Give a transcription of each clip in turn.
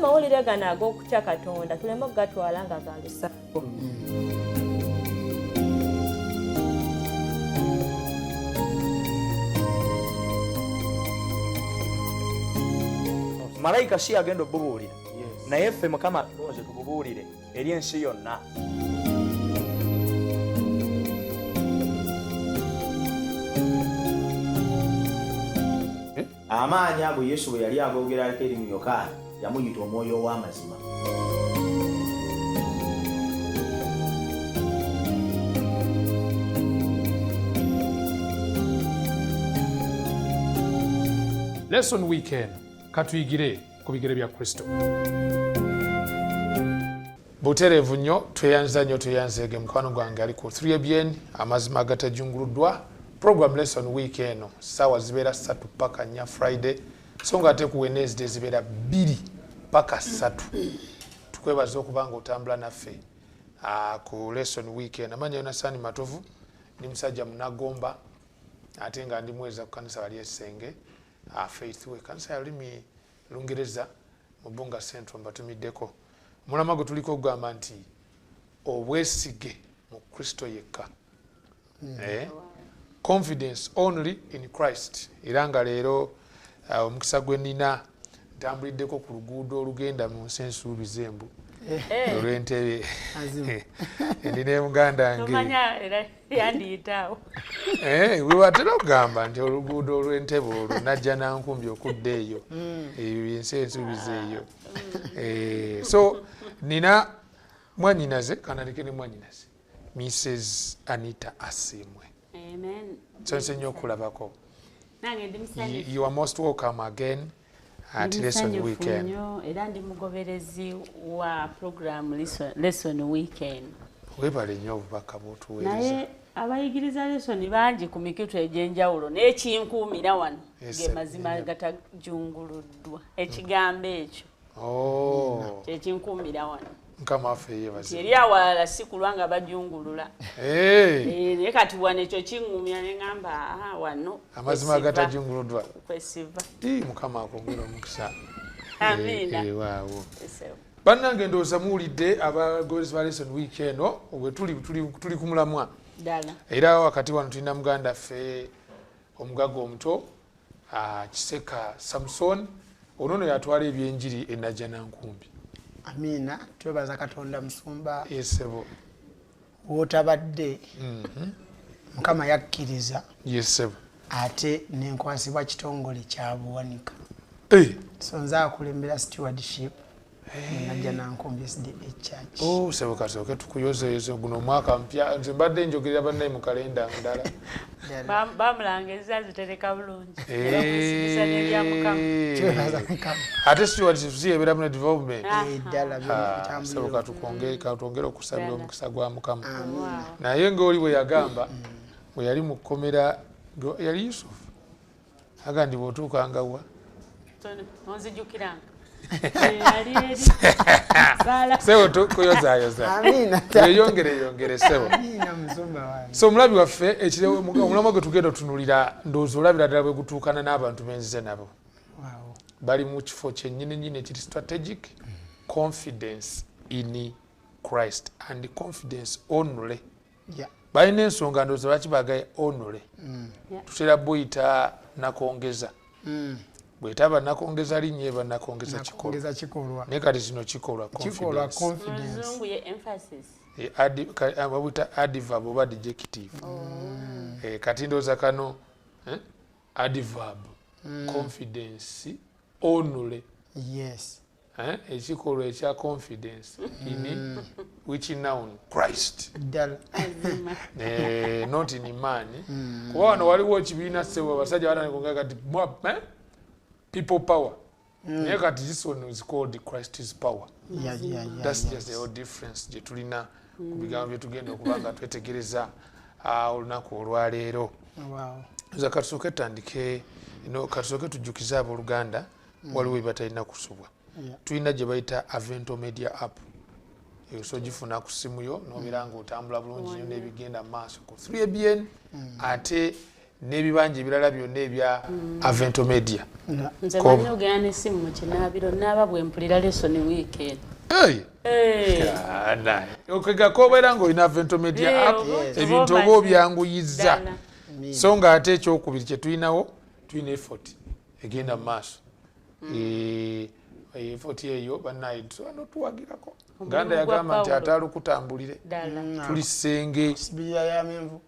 Amawulire gano ag'okutya Katonda tuleme okugatwala nga ga lusango. Malayika si yagenda obubuulira, naye ffe Mukama atulonze tububuulire eri ensi yonna. Amaanyi ago Yesu bwe yali agoogerako eri mu Yokaana, yamuyita Omwoyo ow'amazima. Lesson weekend katuyigire ku bigere bya Kristo. Butereevu nnyo, tweyanza nnyo, tweyanzeege mukwano gwange ali ku 3ABN amazima agatajunguluddwa. Program lesson week eno ssaawa zibeera 3 paka 4 Friday, so nga ate ku Wednesday zibeera 2 paka 3. Tukwebaza okuba nga otambula naffe ku lesson week eno. Amannya Yonasaani Matovu, ndi musajja munagomba ate nga ndi muweereza ku kanisa wali Esenge Faith Way, kanisa ya lulimi Lungereza mu Bunga Central. Mbatumiddeko omulamwa gwe tuliko okugamba nti obwesige mu Kristo yekka. Confidence only in Christ. Era nga leero omukisa gwe nnina ntambuliddeko ku luguudo olugenda mu nsi ensuubiza embu olw'Entebe. Ndi ne muganda wange. Watera okugamba nti oluguudo olw'Entebe olwo najja nankumbi okudda eyo, ensi ensuubiza eyo. So nina mwannyinaze, kanandike ne mwannyinaze Mrs. Anita Asiimwe. Nsanyuse nnyo okulabako. You are most welcome again at Lesson Weekend. Era ndi mugoberezi wa program Lesson Weekend. Webale nnyo obubaka bw'otuweereza. Naye abayigiriza lesson bangi ku mikutu egy'enjawulo, naye kinkuumira wano ge mazima gatajunguluddwa. Ekigambo ekyo kyekinkuumira wano. Mukama waffe yeebazibwe. Eri awalala si kulwa nga bajungulula. Naye kati wano ekyo kiŋŋumya ne ŋŋamba wano amazima agatajunguluddwa. Kwesiva. Mukama akwongere omukisa. Amiina. Waawo. Bannange ndowooza muwulidde abagoberezi ba Lesson Week eno bwe tuli ku mulamwa. Era wakati wano tulina muganda ffe omugagga omuto Kiseka Samson, ono nno yatwala ebyenjiri e Najjanankumbi. Amiina, twebaza Katonda musumba. Yesebo. Wootabadde Mukama yakkiriza. Yesebo. Ate nenkwasibwa kitongole kya Buwanika. So nze akulembera stewardship Najjanankumbi SDA Church. Oh, sebo kasooke tukuyozeeyoze guno omwaka mpya. Nze mbadde njogerera bannaye mu kalenda ndala. Bamulanga ezazitereka bulungi. Ate stewardship si ebeera mu development. Ddala. Sebo katwongere okusabira omukisa gwa Mukama. Naye ng'oli bwe yagamba bwe yali mu kkomera yali Yusuf aga ndi bw'otuukanga wa onzijukiranga. Sebo tukuyozayoza. Yeyongere sebo. So omulabi waffe omulamwa gwe tugenda otunulira ndowooza olabira ddala bwe gutuukana n'abantu benzize nabo. Bali mu kifo kyennyini nnyini ekiri strategic confidence in Christ and confidence only. Balina ensonga ndowooza lwaki baagaye only. Tutera buyita nakongeza. Bwetaba nakongeza linnya eba nakongeza kikolwa. Naye kati kino kikolwa confidence. Babuyita adverb oba adjective. Kati ndowooza kano adverb confidence only. Yes. Ekikolwa ekya confidence in which noun? Christ. Not in man. Kuba wano waliwo ekibiina ssebo abasajja batandika kati people power. Naye kati this one is called Christ's power. That's just the whole difference gye tulina ku bigambo bye tugenda okuba nga twetegereza olunaku olwaleero. Nza katusooke tutandike, katusooke tujjukize abooluganda waliwo bye batalina kusubwa. Tulina gye bayita Avento Media app. Osobola ogifuna ku ssimu yo n'obeera ng'otambula bulungi nnyo n'ebigenda mu maaso ku 3ABN ate N'ebibanja ebirala byonna ebya Avento Media. Nze manyi ogenda n'essimu mu kinaabiro, naaba bwe mpulira lesson wiiki eno. Hey! Okegako obeera ng'olina Avento Media app, ebintu oba obyanguyiza. So nga ate ekyokubiri kye tulinawo, tulina effort egenda mu maaso. Effort eyo bannaye tusobola n'otuwagirako. Ganda yagamba nti ate alukutambulire. Tuli ssenge. Sibirira ya menvu.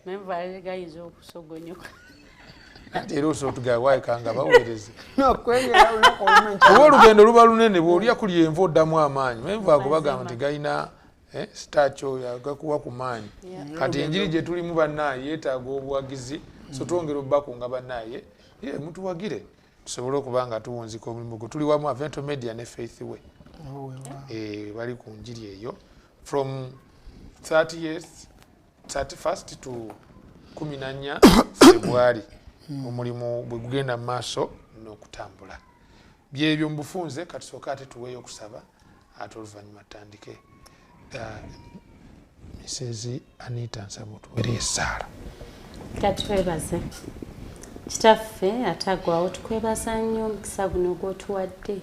Menvu gayinza okusogonyoka. Ate era osobola otugamba waayekanga baweereze. N'okwengera olunaku olumu enkya. Oba olugendo luba lunene, bw'olya ku lyenvu oddamu amaanyi. Menvu ago bagamba nti galina starch oyo agakuwa ku maanyi. Kati enjiri gye tulimu bannaaye yeetaaga obuwagizi. So twongera obbakunga bannaaye, ye mutuwagire tusobole okuba nga tuwunzika omulimu gwe. Tuli wamu Avento Media ne Faith Way. Bali ku njiri eyo from 30 years, 31st to 14 February. Omulimu bwe gugenda mu maaso n'okutambula. Byebyo mu bufunze, katusooke ate tuweeyo okusaba, ate oluvannyuma tutandike. Mrs. Anita, nsaba otuweere essaala. Katwebaze Kitaffe ataggwaawo, tukwebaza nnyo omukisa guno gw'otuwadde,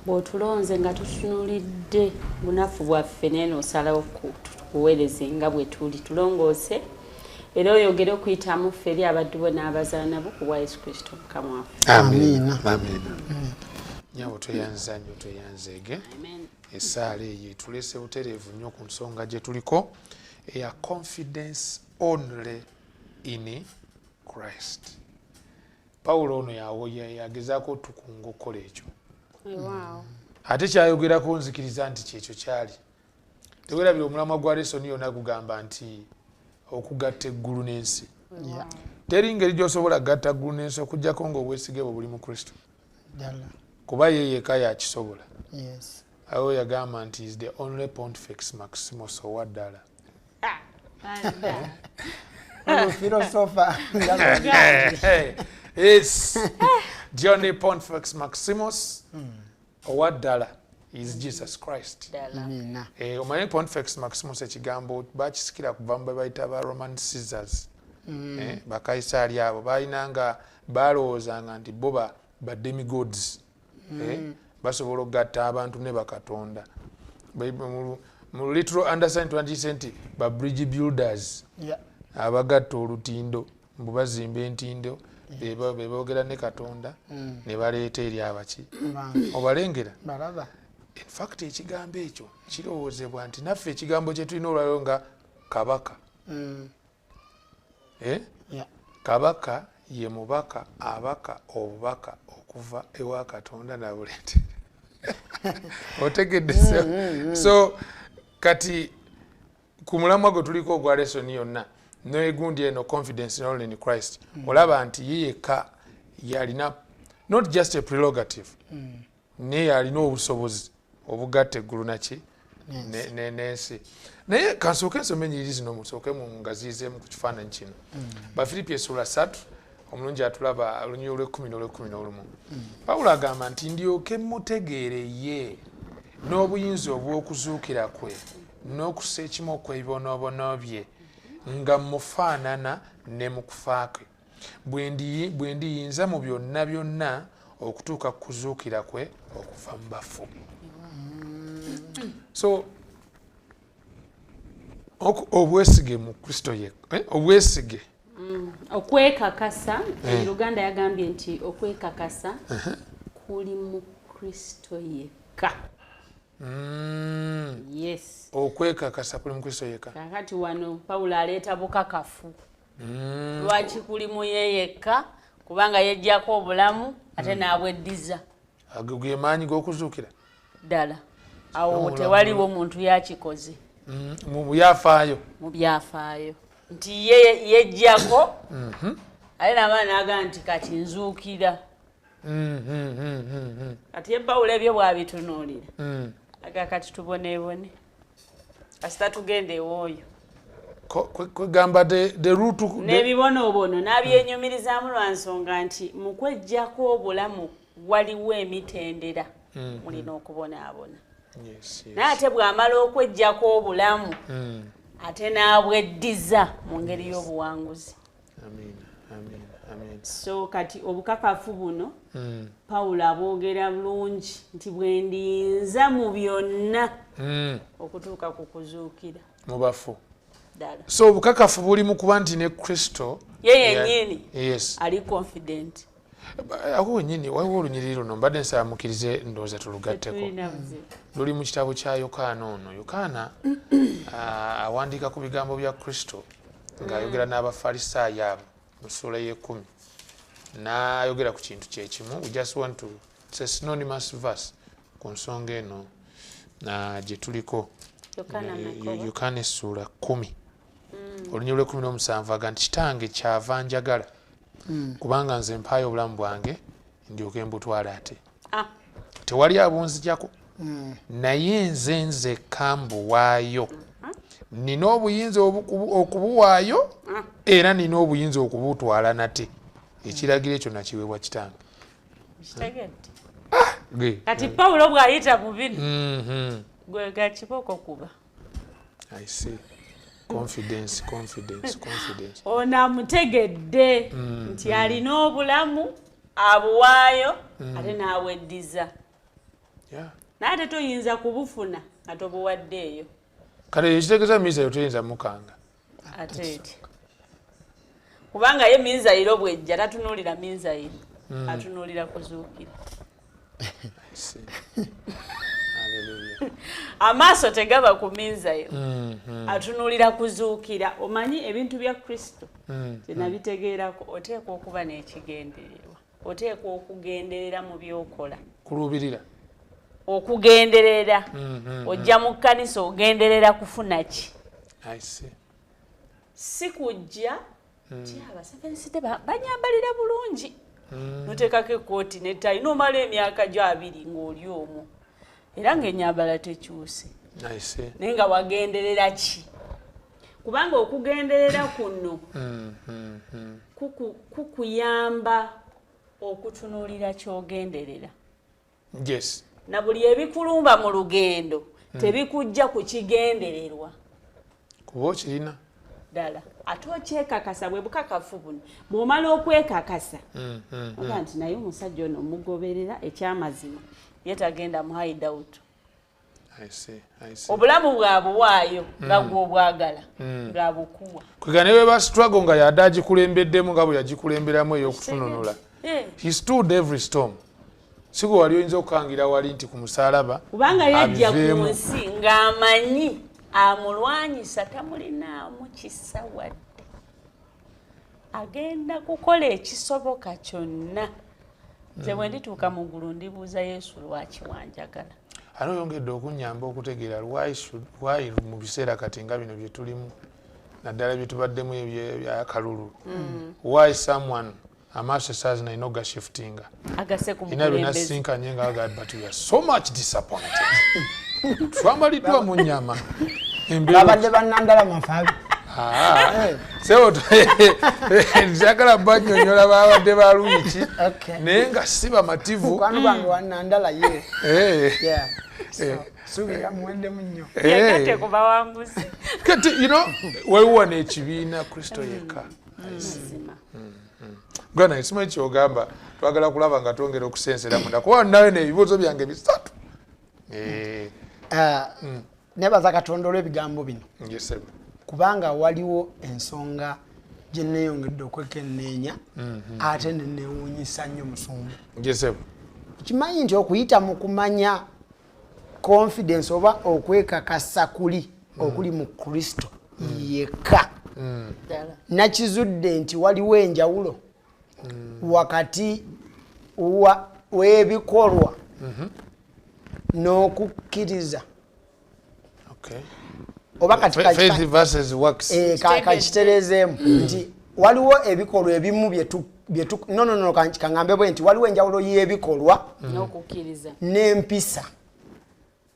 bw'otulonze nga tutunuulidde bunafu bwaffe, naye n'osalawo tukuweereze nga bwe tuli. Tulongoose era oyogere okuyitamu ffe eri abaddu bo n'abazaana bo, ku bwa Yesu Kristo Mukama waffe. Amiina. Amiina. Nyabo, tweyanza nnyo, tweyanzeege. Essaala eyo etulese butereevu nnyo ku nsonga gye tuliko eya confidence only in Christ. Pawulo ono yagezaako otukunga okukola ekyo. Ate kyayogerako nzikiriza nti kyekyo kyali. Tewerabira omulamwa gwa lesson yonna gugamba nti okugatta eggulu n'ensi. Teri ngeri gy'osobola kugatta ggulu n'ensi okuggyako ng'obwesige bwe buli mu Kristo. Kuba ye yekka yakisobola. Awo yagamba nti is the only Pontifex Maximus owa ddala. Philosopher. Yes. The only Pontifex Maximus owa ddala is Jesus Christ. Amiina. Omanyi Pontifex Maximus ekigambo bakisikira kuva mu be bayita ba Roman Caesars. Bakayisaali abo balinanga balowoozanga nti bo ba demigods. Basobola okugatta abantu ne bakatonda. Mu literal understanding twandiyise nti ba bridge builders. Abagatta olutindo, mbu bazimba entindo, be boogera ne Katonda ne baleeta eri abaki. Obalengera? Balaba. In fact ekigambo ekyo kirowoozebwa nti naffe ekigambo kye tulina olwaleero nga kabaka. Kabaka ye mubaka abaka obubaka okuva ewa Katonda n'abuleetera. Otegedde? So kati ku mulamwa gwe tuliko ogwa lesson yonna n'egundi eno, confidence only in Christ, olaba nti ye yekka yalina not just a prerogative, naye alina obusobozi obugatta eggulu naki n'ensi. Naye kansooke nsome enyiriri zino, musooke mungaziizeemu ku kifaananyi kino. Bafiripi essula 3, omulungi atulaba, olunyiriri olw'ekumi n'olwekumi n'olumu. Pawulo agamba nti ndyoke mutegeere ye n'obuyinza obw'okuzuukira kwe n'okussa ekimu okw'ebibonoobono bye, nga mufaanana ne mu kufa kwe, bwe ndiyinza mu byonna byonna okutuuka ku kuzuukira kwe okuva mu bafu. So obwesige mu Kristo ye, obwesige. Okwekakasa, Luganda yagambye nti okwekakasa kuli mu Kristo yekka. Yes. Okwekakasa kuli mu Kristo yekka. Kakati wano Pawulo aleeta bukakafu. Lwaki kuli mu ye yekka? Kubanga yeggyako obulamu ate n'abweddiza. Ago ge maanyi g'okuzuukira. Ddala. Awo tewaliwo muntu yakikoze. Mu byafaayo. Mu byafaayo. Nti ye yeggyako, ate n'amaanyi n'agamba nti kati nzuukira. Kati ye Pawulo ebyo bw'abitunuulira. Aga kati tuboneebone. Kasita tugenda ew'oyo. Kwegamba the root N'ebibonoobono n'abyenyumirizaamu lwa nsonga nti mu kweggyako obulamu waliwo emitendera mulina okubonaabona. Naye ate bw'amala okweggyako obulamu, ate n'abweddiza mu ngeri y'obuwanguzi. Amiina, amiina, amiina. So kati obukakafu buno Pawulo abwogera bulungi nti bwe ndiyinza mu byonna okutuuka ku kuzuukira Mu bafu. Ddala. So obukakafu buli mu kuba nti ne Kristo ye yennyini yes ali confident. Awo wennyini waliwo olunyiriri luno mbadde nsaba mukkirize, ndowooza tulugatteko. Tetulina buzibu. Luli mu kitabo kya Yokaana. Ono Yokaana awandiika ku bigambo bya Kristo ng'ayogera n'Abafalisaayo abo mu ssuula y'ekumi, n'ayogera ku kintu kyekimu. We just want to, it's a synonymous verse ku nsonga eno gye tuliko. Yokaana Makoba. Yokaana essuula 10, olunyiriri lw'e17 aga nti, "Kitange kyava njagala, kubanga nze mpaayo obulamu bwange ndyoke mbutwala ate. Tewali abunzijako, naye nze nzekka mbuwaayo. Nina obuyinza okubuwaayo era nina obuyinza okubutwala nate. Ekiragiro ekyo nakiweebwa Kitange." Kitegedde. Ge. Kati Pawulo bw'ayita mu bino, gwe gakiboko kuba I see. Confidence, confidence, confidence. Ono amutegedde nti alina obulamu, abuwaayo ate n'aweddiza. Naye ate toyinza kubufuna nga tobuwaddeeyo. Kale ekitegeeza mizayiro toyinza mukanga. Ate eti kubanga ye minzayiro bwejja tatunuulira minzayiro, atunuulira kuzuukira. I see. Hallelujah. Amaaso tegaba ku minzayiro, atunuulira kuzuukira. Omanyi ebintu bya Kristo kyenabitegeerako, oteekwa okuba n'ekigendererwa, oteekwa okugenderera mu byokola. Kuluubirira. Okugenderera. Ojja mu kkanisa ogenderera kufuna ki? I see. Si kujja ti aba Seventh Day banyambalira bulungi, noteekako ekkooti nettayi nomala emyaka gyo 20 ng'oli omwo era ng'enyambala tekyuse. I see. Naye nga wagenderera ki? Kubanga okugenderera kuno kukuyamba okutunuulira kyogenderera. Na buli ebikulumba mu lugendo tebikujja ku kigendererwa. Kuba okirina. Ddala, ate okyekakasa. Bwe bukakafu buno. Bw'omala okwekakasa, oga nti naye omusajja ono mugoberera, ekyamazima ye tagenda mu hideout. I see. I see. Obulamu bwabuwaayo nga gw'obwagala, ng'abukuwa. Kwega ne bweba struggle nga yadde agikulembeddemu nga bwe yagikulemberamu ey'okutununula, he stood every storm. Si gwe wali oyinza okukangira wali nti ku musaalaba Kubanga yajja ku abiveemu. nsi ng'amanyi amulwanyisa tamulinaamu kisa wadde, agenda kukola ekisoboka kyonna. Nze bwe ndituuka mu ggulu ndibuuza Yesu, "Lwaki wanjagala?" Ate oyongedde okunnyamba okutegeera why mu biseera kati nga bino bye tulimu, naddala bye tubaddemu ebyakalulu, why someone amaaso esaazi nalina ogashiftinga agase ku ina bye mukulembeze. Nasinkanye nga baga, "But we are so much disappointed, twamaliddwa mu nyama." Embeera Babadde bannandala mafabi. Ah, sebo, njagala bannyonnyola babadde balungi naye nga si bamativu. Mukwano gwange wannandala ye. Eh, Yeah. So, suubira muweddemu nnyo. Yegatte ku bawanguzi. Kati waliwo wano ekibiina Kristo yekka. Mazima. Gwana simanyi kyogamba, twagala kulaba nga twongera okusensera munda kuba nawe neebibuuzo byange bisatu. Eh, Ah, nebaza Katonda olw'ebigambo bino, yes, sir. Kubanga waliwo ensonga gye neeyongedde okwekenneenya ate neneewuunyisa nnyo, musumba. Yes, sir. Kimanyi nti okuyita mu kumanya confidence oba okwekakasa kuli okuli mu Kristo yekka, Ddala. Nakizudde nti waliwo enjawulo wakati w'ebikolwa n'okukkiriza. Oba kati Faith versus works. Eh, kakitereezeemu nti waliwo ebikolwa ebimu no, no, no, kaŋŋambe bwe nti waliwo enjawulo y'ebikolwa N'okukkiriza. n'empisa.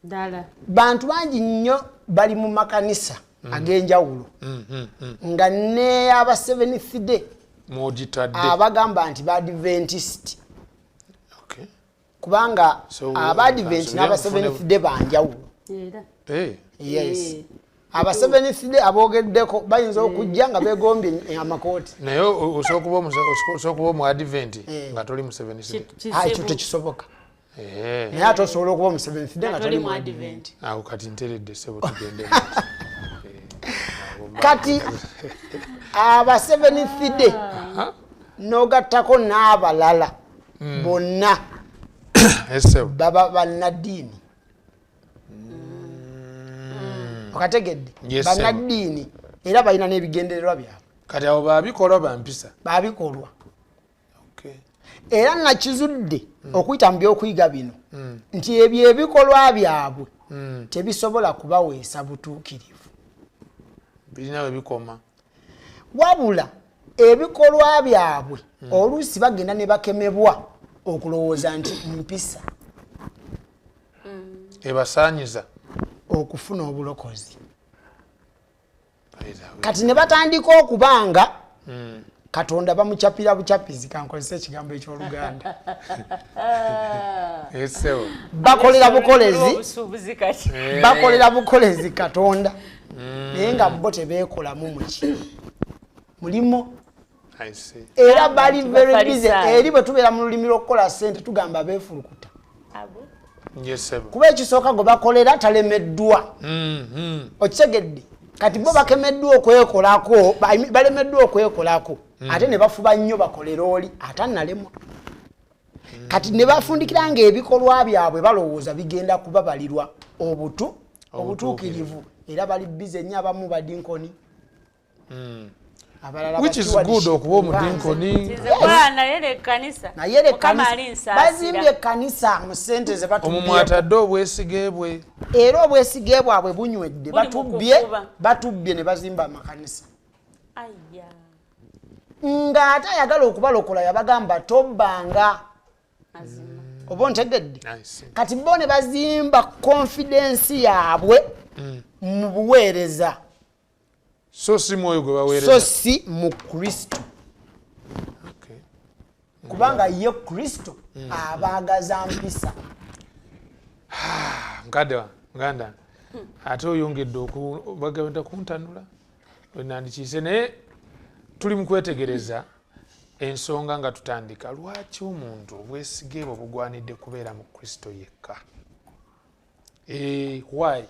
Ddala. Bantu bangi nnyo bali mu makanisa ag'enjawulo nga ne aba Seventh Day Mwogitadde. abagamba nti Baadventist, kubanga So, Abaadvent n'aba nfune- Seventh Day banjawulo. Era. Eh, Yes. Eh. Aba Seventh Day aboogeddeko bayinza okujja nga beegombye amakooti. Naye osobola okuba omu Advent nga toli mu Seventh Day. Ekyo tekisoboka. Naye ate osobola okuba mu Seventh Day nga toli mu Advent. Awo kati nteredde ssebo, tugende. Kati aba Seventh Day n'ogattako n'abalala bonna baba bannaddiini. Okategedde? Bannaddiini era balina n'ebigendererwa byabwe. Kati abo babikolwa bampisa. Babikolwa. Era nakizudde okuyita mu byokuyiga bino nti ebyo ebikolwa byabwe tebisobola kubaweesa butuukirivu. Birina we bikoma. Wabula ebikolwa byabwe oluusi bagenda ne bakemebwa okulowooza nti mpisa ebasaanyiza okufuna obulokozi. Kati ne batandika okubanga Katonda bamuchapira buchapizi, kankozesa ekigambo eky'Oluganda. Bakolera bukolezi, bakolera bukolezi Katonda, naye nga bo tebeekolamu muki mulimo. Era bali very busy. Eri bwe tubeera mu lulimi lw'okukola ssente tugamba beefulukuta. Kuba ekisooka gwe bakolera talemeddwa. Okitegedde? Kati bo bakemeddwa okwekolako, balemeddwa okwekolako, ate ne bafuba nnyo bakolera oli ate analemwa. Kati ne bafundikira ng'ebikolwa byabwe balowooza bigenda kubabalirwa obutuukirivu. Era bali busy nnyo, abamu badinkoni. Which is good okuba omudinkoni. Bazimbye ekkanisa mu ssente ze batubbye. Omwo mwatadde obwesige bwe. Era obwesige bwabwe bunywedde, batubbye ne bazimba amakanisa. Ng'ate ayagala okubalokola yabagamba tobbanga. Oba ontegedde? Kati bo ne bazimba confidence yaabwe mu buweereza. So si mwoyo gwe baweereza. So si mu Kristo. Kubanga ye Kristo abaagaza mpisa. Mukadde wa Muganda ate oyongedde bagenda kuntanula wenandikiise, naye tuli mu kwetegereza ensonga nga tutandika lwaki omuntu obwesige bwe bugwanidde kubeera mu Kristo yekka. Why?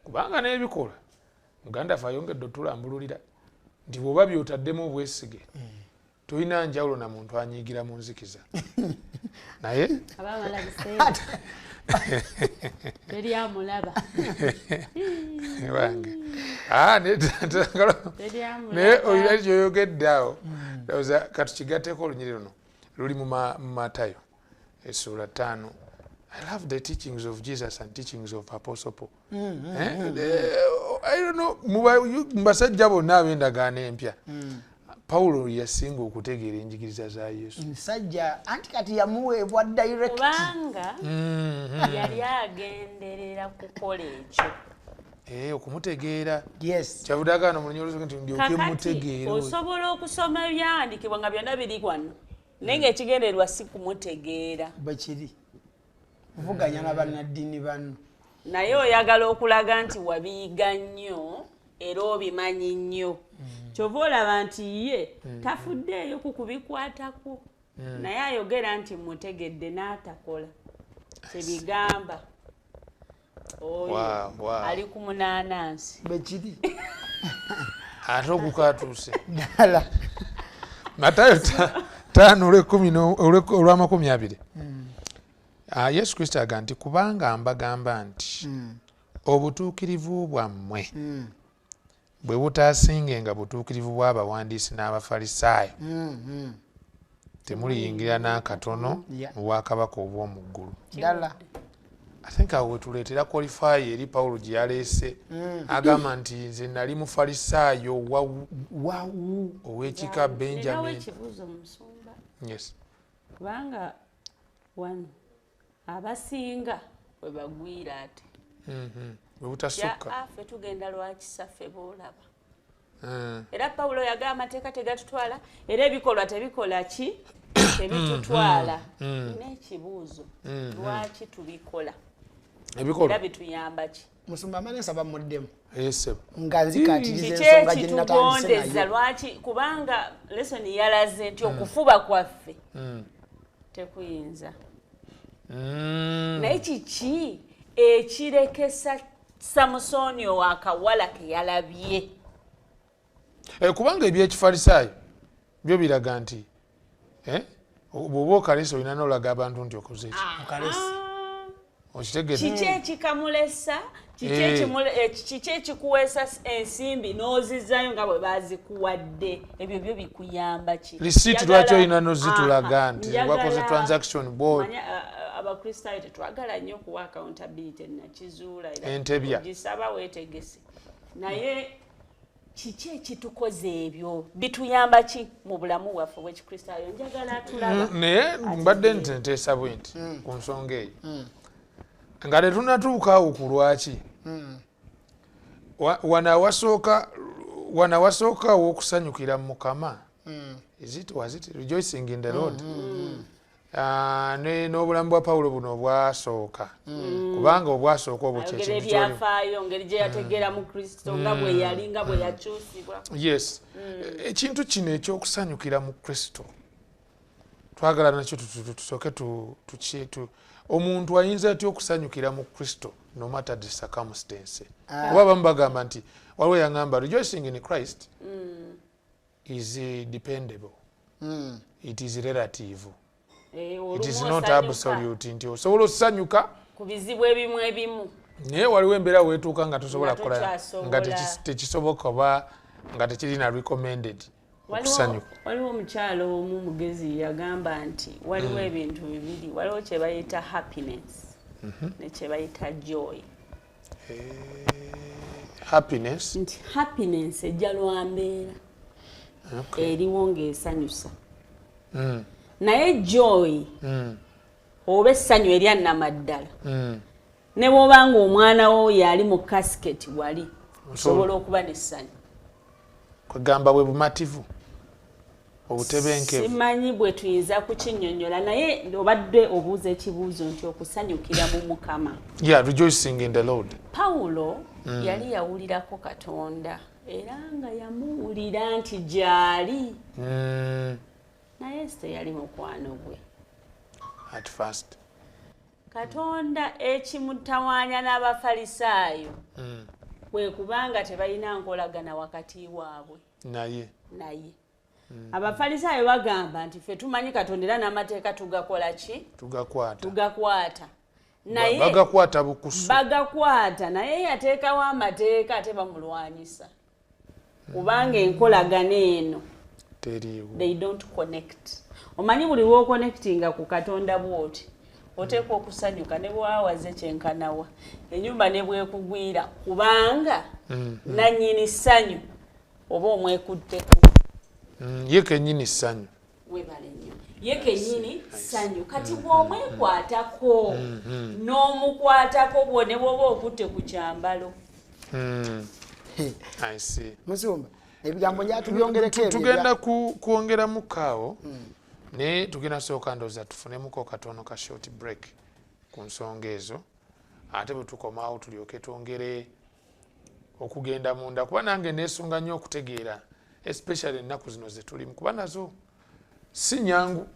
Kubanga n'ebikola Muganda waffe ayongedde otulambululira nti bw'oba by'otaddemu obwesige tolina njawulo na muntu anyiigira mu nzikiza. Naye wange naye olina kyoyogedde awo, ndowooza katukigatteko olunyiri luno luli mu Matayo essuula 5. I love the teachings of Jesus and teachings of Apostle Paul. I don't know, mu basajja bonna ab'endagaano empya Paulo yasinga okutegeera enjigiriza za Yesu. Musajja anti kati yamuweebwa direct. Kubanga yali agenderera kukola ekyo. Okumutegeera. Yes. Kyavudde agaana mu lunyiriri nti ndyoke mutegeere. Osobola okusoma ebyawandiikibwa nga byonna biri wano, naye ng'ekigendererwa si kumutegeera. Bwe kiri. Vuganya na bannaddiini banno. Naye oyagala okulaga nti wabiyiga nnyo era obimanyi nnyo. Kyova olaba nti ye tafuddeeyo ku kubikwatako, naye ayogera nti mutegedde n'atakola. Kyebigamba oyo ali ku munaanansi. Bwe kiri. Ate ogukatuuse. Ddala. Matayo 5 olw'amakumi abiri. Yesu Kristo agamba nti kubanga mbagamba nti obutuukirivu bwammwe bwe butaasingenga butuukirivu bw'abawandiisi n'Abafalisaayo, temuliyingira n'akatono mu bwakabaka obw'omu ggulu. Ddala. I think awo wetuleetera qualify eri Pawulo gye yaleese, agamba nti nze nali mufalisaayo wawu ow'ekika Benjamin. Ekibuuzo, musumba. Yes. Kubanga wano abasinga we bagwira ate Bwe butasukka. Ffe tugenda lwakisa ffe boolaba. Era Pawulo yagamba amateeka tegatutwala, era ebikolwa tebikola ki, tebitutwala. N'ekibuuzo, lwaki tubikola? Ebikolwa era bituyamba ki? Musumba amane nsaba muddemu. Nga nzikatiriza ensonga gye natandise nayo. Lwaki kubanga lesson yalaze nti okufuba kwaffe tekuyinza. Naye kiki ekirekesa Samusoni akawala ke yalabye? Kubanga ebyekifalisaayo byo biraga nti bw'oba okalesa olina n'olaga abantu nti okoze ki. Okitegedde? Kiki ekikamulesa? Kiki ekikuweesa ensimbi n'ozizaayo nga bwe bazikuwadde? Ebyo byo bikuyamba ki? Receipt lwaki olina n'ozitulaga nti wakoze transaction board? Abakristaayo tetwagala nnyo okuwa accountability, nakizuula entebya ogisaba weetegese. Naye kiki ekitukoze ebyo bituyamba ki mu bulamu bwaffe obw'ekikristaayo? Njagala tulaba. Naye mbadde nteesa bwe nti ku nsonga eyo nga tetunnatuuka awo ku lwaki wano awasooka aw'okusanyukira mu Mukama. Was it rejoicing in the Lord? N'obulamu bwa Pawulo buno obwasooka, kubanga obwasooka obwo kye kintu ebyafaayo ngeri gye yategeera mu Kristo nga bwe yali nga bwe yakyusibwa. Yes, ekintu kino ekyokusanyukira mu Kristo twagala nakyo tusooke omuntu ayinza atya okusanyukira mu Kristo no matter the circumstance? Kuba abamu bagamba nti waliwo yaŋŋamba rejoicing in Christ is dependable, it is relative. It is not absolute nti osobola osanyuka ku bizibu ebimu ebimu, naye waliwo embeera weetuuka nga tosobola kukola nga tekisoboka oba nga tekirina recommended okusanyuka. Waliwo omukyalo omu mugezi yagamba nti waliwo ebintu bibiri, waliwo kye bayita happiness ne kye bayita joy. Happiness nti happiness ejja lwa mbeera eriwo ng'esanyusa, naye joy oba essanyu erya nnamaddala ne bw'oba ng'omwana wo yali mu casket wali osobola okuba n'essanyu. Kwegamba bwe bumativu obutebenkevu. Simanyi bwe tuyinza kukinnyonnyola, naye obadde obuuza ekibuuzo nti okusanyukira mu Mukama. Yeah, rejoicing in the Lord. Pawulo yali yawulirako Katonda era nga yamuwulira nti gy'ali. Naye teyali mukwano gwe. At first. Katonda ekimutawaanya n'Abafalisaayo kwe kubanga tebalina nkolagana wakati waabwe naye. Abafalisaayo bagamba nti ffe tumanyi Katonda era n'amateeka tugakola ki? Tugakwata. Naye bagakwata bukusu. Bagakwata, naye yateekawo amateeka ate bamulwanyisa. Kubanga enkolagana eno they don't connect. Omanyi buli lw'oconnectinga ku Katonda bw'oti oteekwa okusanyuka ne bw'awaze kyenkanawa ennyumba ne bwekugwira, kubanga nannyini ssanyu oba omwekutteko. Ye kennyini ssanyu. Weebale nnyo. Ye kennyini ssanyu. Kati bw'omwekwatako n'omukwatako bwo ne bw'oba okutte ku kyambalo. I see. Musumba, ebigambo njatubyongereko ebyo. Tugenda kwongeramuko awo, naye tugenda sooka ndowooza tufunemuko katono ka short break ku nsonga ezo, ate bwe tukomawo tulyoke twongere okugenda munda, kuba nange neesunga nnyo okutegeera especially ennaku zino ze tulimu, kuba nazo si nyangu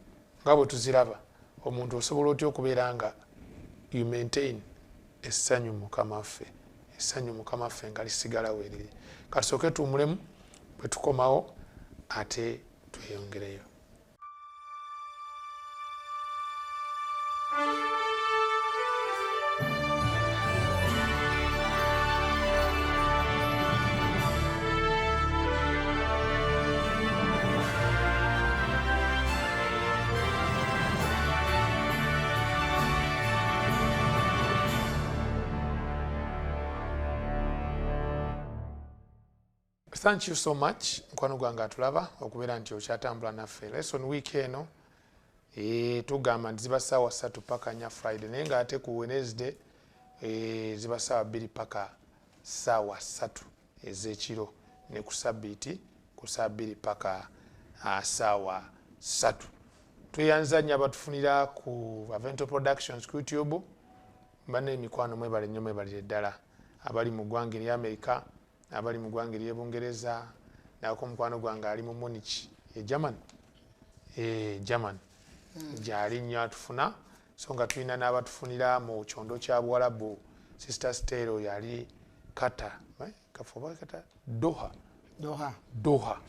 nga bwe tuziraba. Omuntu osobola otya okubeera nga you maintain essanyu Mukama waffe, essanyu Mukama waffe nga lisigala weeriri. Katusooke tuwummulemu, bwe tukomawo ate tweyongereyo. Thank you so much mukwano gwange atulaba okubeera nti okyatambula naffe. Lesson week eno tugamba nti ziba ssaawa 3 paka 4 Friday, naye ng'ate ku Wednesday ziba ssaawa 2 paka ssaawa 3 ez'ekiro, ne ku Sabbiiti ku ssaawa 2 paka ssaawa 3. Tweyanza nnyo abatufunira ku Avento Productions ku YouTube. Banne emikwano mwebale nnyo, mwebalire ddala. Abali mu ggwanga erya Amerika, abali mu ggwanga ery'e Bungereza, nako mukwano gwange ali mu Munich e German, German gyali nnyo atufuna. So nga tulina n'abatufunira mu kyondo kya Buwalabu, Sister Stella oyo ali Qatar, kafuba Qatar, Doha. Doha. Doha.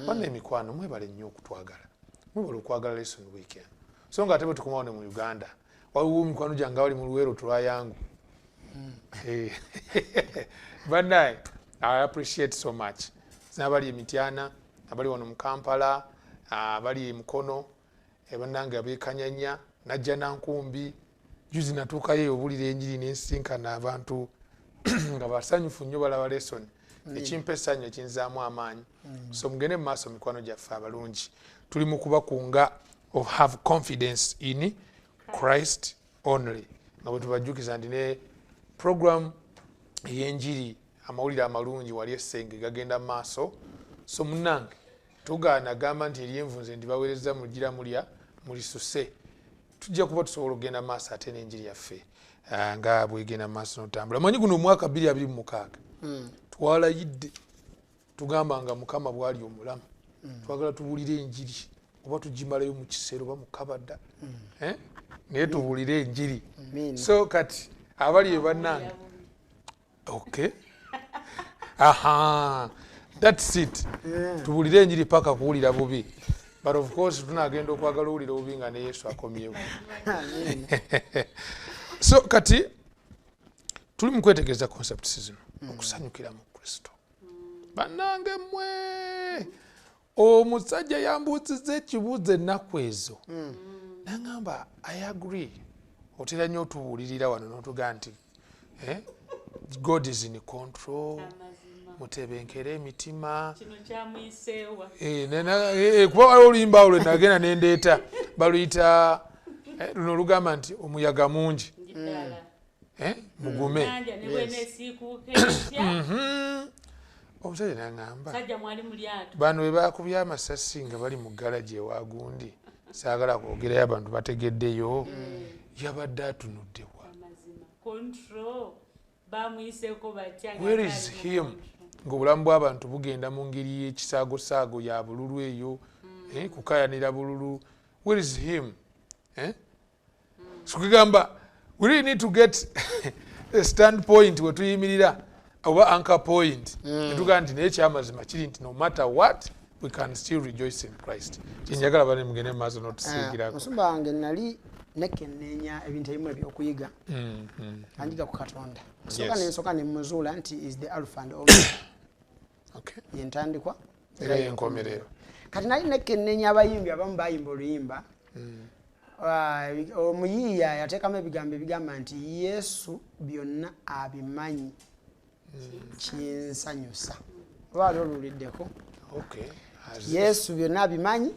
Banna emikwano, mwebale nnyo okutwagala, mwebale okwagala Lesson Weekend. So nga ate bwe tukomawo ne mu Uganda, waliwo mikwano gyange abali mu Luweero Triangle. Bannaye, I appreciate so much. N'abali e Mityana, abali wano mu Kampala, abali e Mukono, bannange ab'e Kanyanya, Najja Nankumbi. Juzi natuukayo obulira enjiri n'ensisinkana abantu nga basanyufu nnyo balaba lesson. Ekimpa essanyu, ekinzaamu amaanyi. So mugende mu maaso, mikwano gyaffe abalungi. Tuli mu kubakunga of have confidence in Christ only. Nga bwe tubajjukiza nti ne program ey'enjiri, amawulire amalungi wali essenge gagenda mu maaso. So munnange, tugaana gamba nti eryenvu nze ndibaweereza mugira mulya mulisuse. Tujja kuba tusobola okugenda mu maaso ate n'enjiri yaffe nga bwegenda mu maaso n'otambula. Manyi guno omwaka 2026 twalayidde, tugamba nga Mukama bw'ali omulamu, twagala tubuulire enjiri, oba tugimalayo mu kiseera oba mu kabadda, naye tubuulire enjiri. So kati abali e bannange, okay, aha, that's it. Tubuulire enjiri paka kuwulira bubi, but of course tunagenda okwagala owulira obubi nga ne Yesu akomyewo. So kati tuli mu kwetegereza concepts zino, okusanyukira mu Kristo. Bannange mmwe, omusajja yambuuziza ekibuuzo ennaku ezo, naŋŋamba, I agree, otera nnyo otubuulirira wano n'otugaa nti God is in control, mutebenkere emitima. Kino kyamuyiseewa. Kuba waliwo oluyimba olwo nagenda nendeeta, baluyita luno olugamba nti omuyaga mungi, mugume. Nanja ne bweneesiikuuka etya. Omusajja naŋŋamba, Sajja mwali mu lyato. Bano bwe bakubye amasasi nga bali mu galagi ewagundi, saagala kwogerayo, abantu bategeddeyo, yabadde atunuddewa? Amazima, control bamuyiseeko batya nga Where is ali mu him? control? Ng'obulamu bw'abantu bugenda mu ngeri y'ekisaagosaago ya bululu eyo, kukayanira bululu. Where is him? So kugamba we really need to get a stand point we tuyimirira, oba anchor point, netugamba nti naye kyamazima kiri nti no matter what, we can still rejoice in Christ. Kyenjagala bane mugende mu maaso n'otusiigirako. Musumba wange, nali nekenneenya ebintu ebimu ebyokuyiga anjiga ku Katonda. Nsooka nensooka nemuzuula nti is the alpha and omega, yentandikwa era yenkomerero. Kati nali nekenneenya abayimbi abamu bayimba oluyimba. Omuyiiya yateekamu ebigambo ebigamba nti Yesu byonna abimanyi, kinsanyusa. Oba wali oluwuliddeko? Okay. Yesu byonna abimanyi,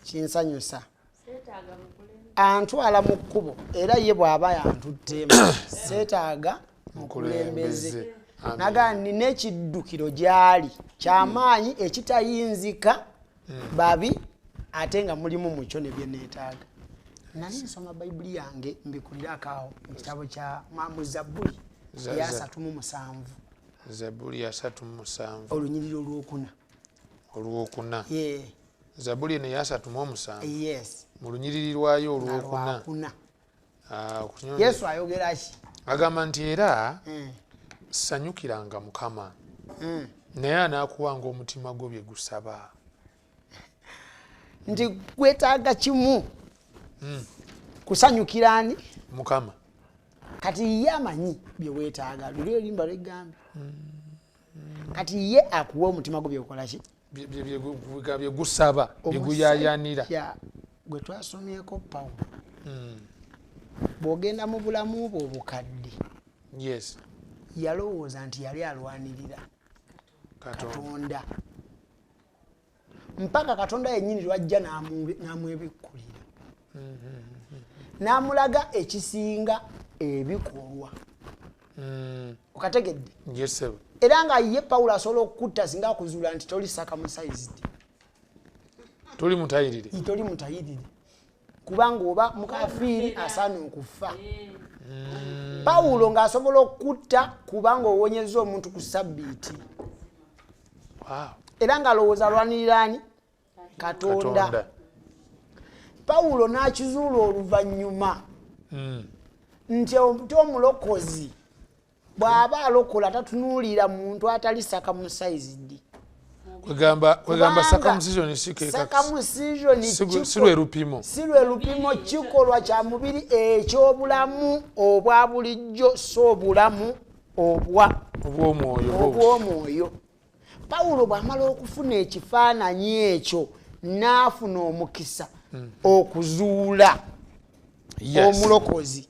kinsanyusa. Seetaaga mukulembeze. Antwala mu kkubo, era ye bw'aba yantutteemu seetaaga mukulembeze. Amen. Nagaa nina ekiddukiro gy'ali kyamaanyi ekitayinzika babi, ate nga mulimu mukyo ne bye neetaaga. Nali nsoma Bayibuli yange, mbikulirako awo mu kitabo kya mu Zabbuli eya 37. Zabbuli 37. Olunyiriri olwokuna. Olwokuna. Ye. Zabbuli eno eya 37. Yes. Mu lunyiriri lwayo olwokuna. Lwakuna. Yesu ayogera ki? Agamba nti era sanyukiranga Mukama, naye anaakuwanga omutima gwo bye gusaba. Nti gwetaaga kimu, kusanyukira ani? Mukama. Kati ye amanyi bye weetaaga, luli oluyimba lwegambye. Kati ye akuwa omutima gwo byegukola ki? Bye gusaba, bye guyaayaanira. Omusajja gwe twasomyeko Pawulo, bw'ogenda mu bulamu bwe obukadde, yalowooza nti yali alwanirira Katonda. Katonda, mpaka Katonda yennyini lwajja n'amwebikkulira, n'amulaga ekisinga ebikolwa. Okategedde? Yes, sir. Era nga ye Pawulo asobola okukutta singa akuzuula nti toli circumcised. Toli mutayirire. Toli mutayirire. Kubanga oba mukafiiri asaana okufa. Pawulo ng'asobola okutta kubanga owonyezza omuntu ku sabbiiti. Era ng'alowooza alwanirira ani? Katonda. Pawulo n'akizuula oluvannyuma nti omulokozi bw'aba alokola tatunuulira muntu atali circumcised. Kwegamba circumcision si lwe lupimo. Si lwe lupimo, kikolwa kya mubiri eky'obulamu obwa bulijjo, si obulamu obw'omwoyo. Pawulo bw'amala okufuna ekifaananyi ekyo n'afuna omukisa okuzuula omulokozi.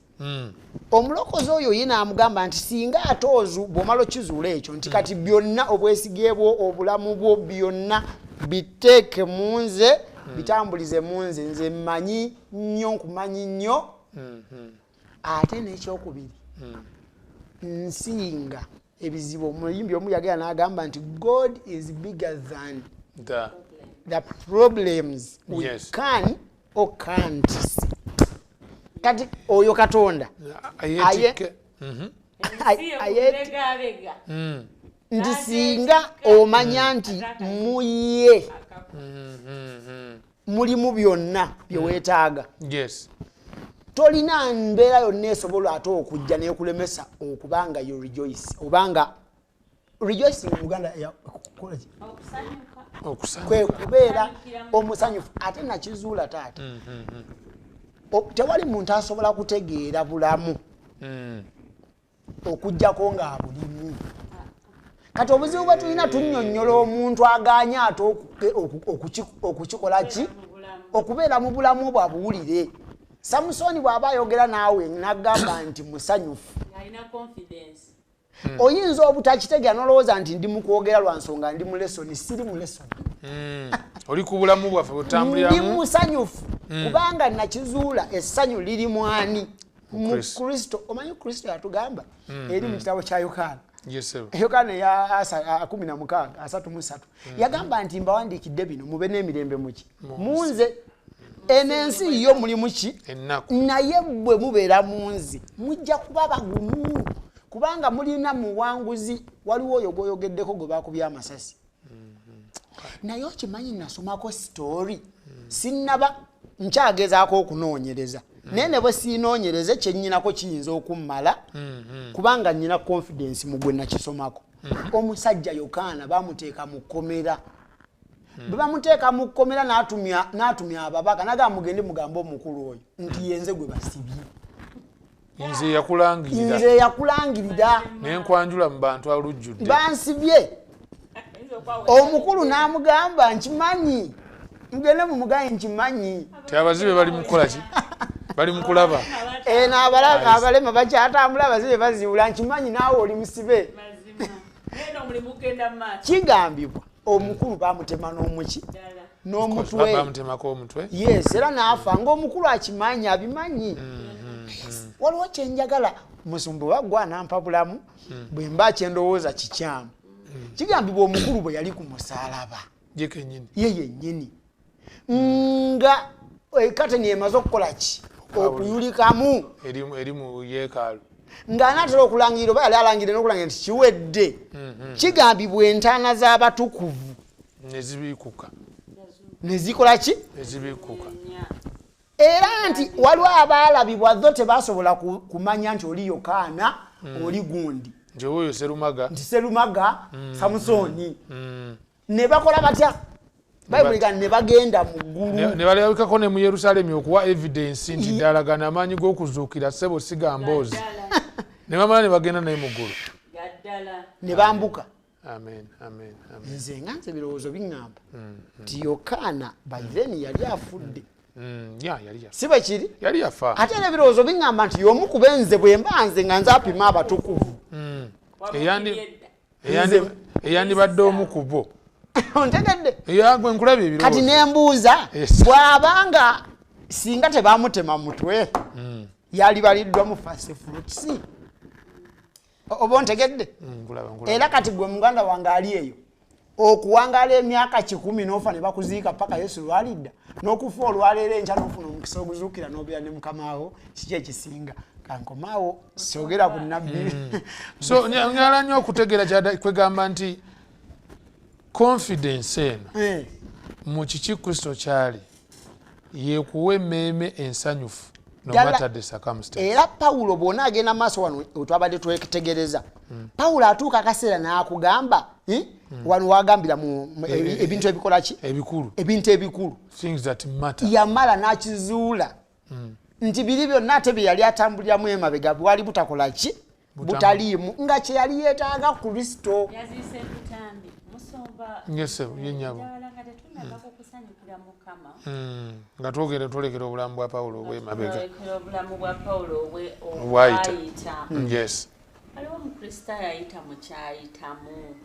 Omulokozi oyo ye n'amugamba nti singa ate bw'omala okizuula ekyo nti kati byonna obwesige bwo, obulamu bwo byonna biteeke mu nze, bitambulize mu nze, nze mmanyi nnyo, nkumanyi nnyo. Ate n'ekyokubiri, nsinga ebizibu. Omuyimbi omu yagenda n'agamba nti God is bigger than the problems we can or can't see. Kati oyo Katonda nti singa omanya nti muye mulimu byonna bye weetaaga. Tolina mbeera yonna esobola ate okujja n'ekulemesa okubanga you rejoice, obanga rejoicing mu Uganda kwe kubeera omusanyufu. Ate nakizuula taata, tewali muntu asobola kutegeera bulamu okuggyako ng'abulimu. Kati obuzibu bwe tulina tunnyonnyola omuntu aganye ate okukikola ki, okubeera mu bulamu obwo abuwulire. Samusoni bw'aba ayogera naawe n'agamba nti musanyufu, oyinza obutakitegeera n'olowooza nti ndi mu kwogera lwa nsonga ndi mu lesoni. Siri mu lesoni. Oli ku bulamu bwaffe butambuliramu. Ndi musanyufu kubanga nakizuula essanyu liri mwani mu Kristo. Omanyi Kristo yatugamba eri mu kitabo kya Yokaana, Yokaana eya 16:33, yagamba nti mbawandiikidde bino mube n'emirembe muki munze. Eno ensi yo mulimu ki, naye bwe mubeera mu nze mujja kuba bagumu kubanga mulina muwanguzi. Waliwo oyo gw'oyogeddeko gwe bakubye amasasi, naye okimanyi nasomako sitori, sinnaba, nkyagezaako okunoonyereza, naye ne bwe siinoonyereze kyennyinako kiyinza okummala kubanga nnyina confidence mu gwe nakisomako. Omusajja Yokaana bamuteeka mu kkomera. Bwe bamuteeka mu kkomera n'atumya ababaka n'agamba mugende mugambe omukulu oyo nti yenze gwe basibye. Nze yakulangirira. Nze yakulangirira. Ne nkwanjula mu bantu alujjudde. Bansibye. Omukulu n'amugamba nkimanyi. Mugende mumugaye nkimanyi. Ti abazibe bali mu kukola ki? Bali mu kulaba. Abalema bakyatambula, abazibe baziwula, nkimanyi naawe oli musibe. Kigambibwa omukulu bamutema n'omuki? N'omutwe. Bamutemako omutwe. Yes, era n'afa ng'omukulu akimanyi, abimanyi. Waliwo kye njagala musumba oba gwe anampa bulamu, bwe mba kyendowooza kikyamu. Kigambibwa omukulu bwe yali ku musaalaba. Ye kennyini. Ye yennyini. Nga kateni emaze okukola ki? Okuyulikamu. Eri mu yeekaalu. Ng'anaatera okulangirira oba yali alangirira n'okulangira nti kiwedde. Kigambibwa entaana z'abatukuvu. Ne zibiikuka. Ne zikola ki? Ne zibiikuka. Era nti waliwo abaalabibwa zo tebasobola kumanya nti oli Yokaana, oli gundi. Nti oyo Serumaga. Nti Serumaga, Samusoni. Ne bakola batya? Bayibuli ga ne bagenda mu ggulu. Ne balabikako ne mu Yerusaalemi okuwa evidence nti ddala gano amaanyi g'okuzuukira ssebo si ga mboozi. Ne bamala ne bagenda naye mu ggulu. Ne bambuka. Amen, amen, amen. Nze nga nze ebirowoozo biŋŋamba nti Yokaana by then yali afudde. Si bwe kiri? Yali yafa. Ate era ebirowoozo biŋŋamba nti y'omu ku benze bwe mba nze nga nze apima abatukuvu. Eyandibadde omu ku bo. Ontegedde? Gwe nkulabye ebirowoozo. Kati ne mbuuza, bw'abanga singa tebamutema mutwe, yalibaliddwa mu first fruits. Oba ontegedde? Era kati gwe muganda wange ali eyo, Okuwangaala emyaka 100 n'ofa ne bakuziika paka Yesu lwalidda, n'okufa olwaleero enkya n'ofuna omukisa oguzuukira n'obeera ne mukamaawo, kiki ekisinga? Kankomaawo sogera ku nnabbi. So njagala nnyo okutegeera kwegamba nti confidence eno mu kiki Kristo kyali yekuwa emmeeme ensanyufu no matter the circumstance. Era Pawulo bw'ona agenda maaso wano twabadde twetegereza, Pawulo atuuka akaseera n'akugamba wano wagambira mu ebintu ebikola ki? Ebikulu. Ebintu ebikulu. Things that matter. Yamala n'akizuula nti biri byonna ate bye yali atambuliramu emabega bwali butakola ki? Butaliimu, nga kye yali yeetaaga Kristo. Yaziise butambi. Musumba. Yes, yennyabo. Nga tetunnava kukusanyukira Mukama. Nga twogera twolekera obulamu bwa Pawulo obw'emabega. Twolekera obulamu bwa Pawulo Obwayita. obwayita. Waliwo omukristaayo ayita mu kyayitamu.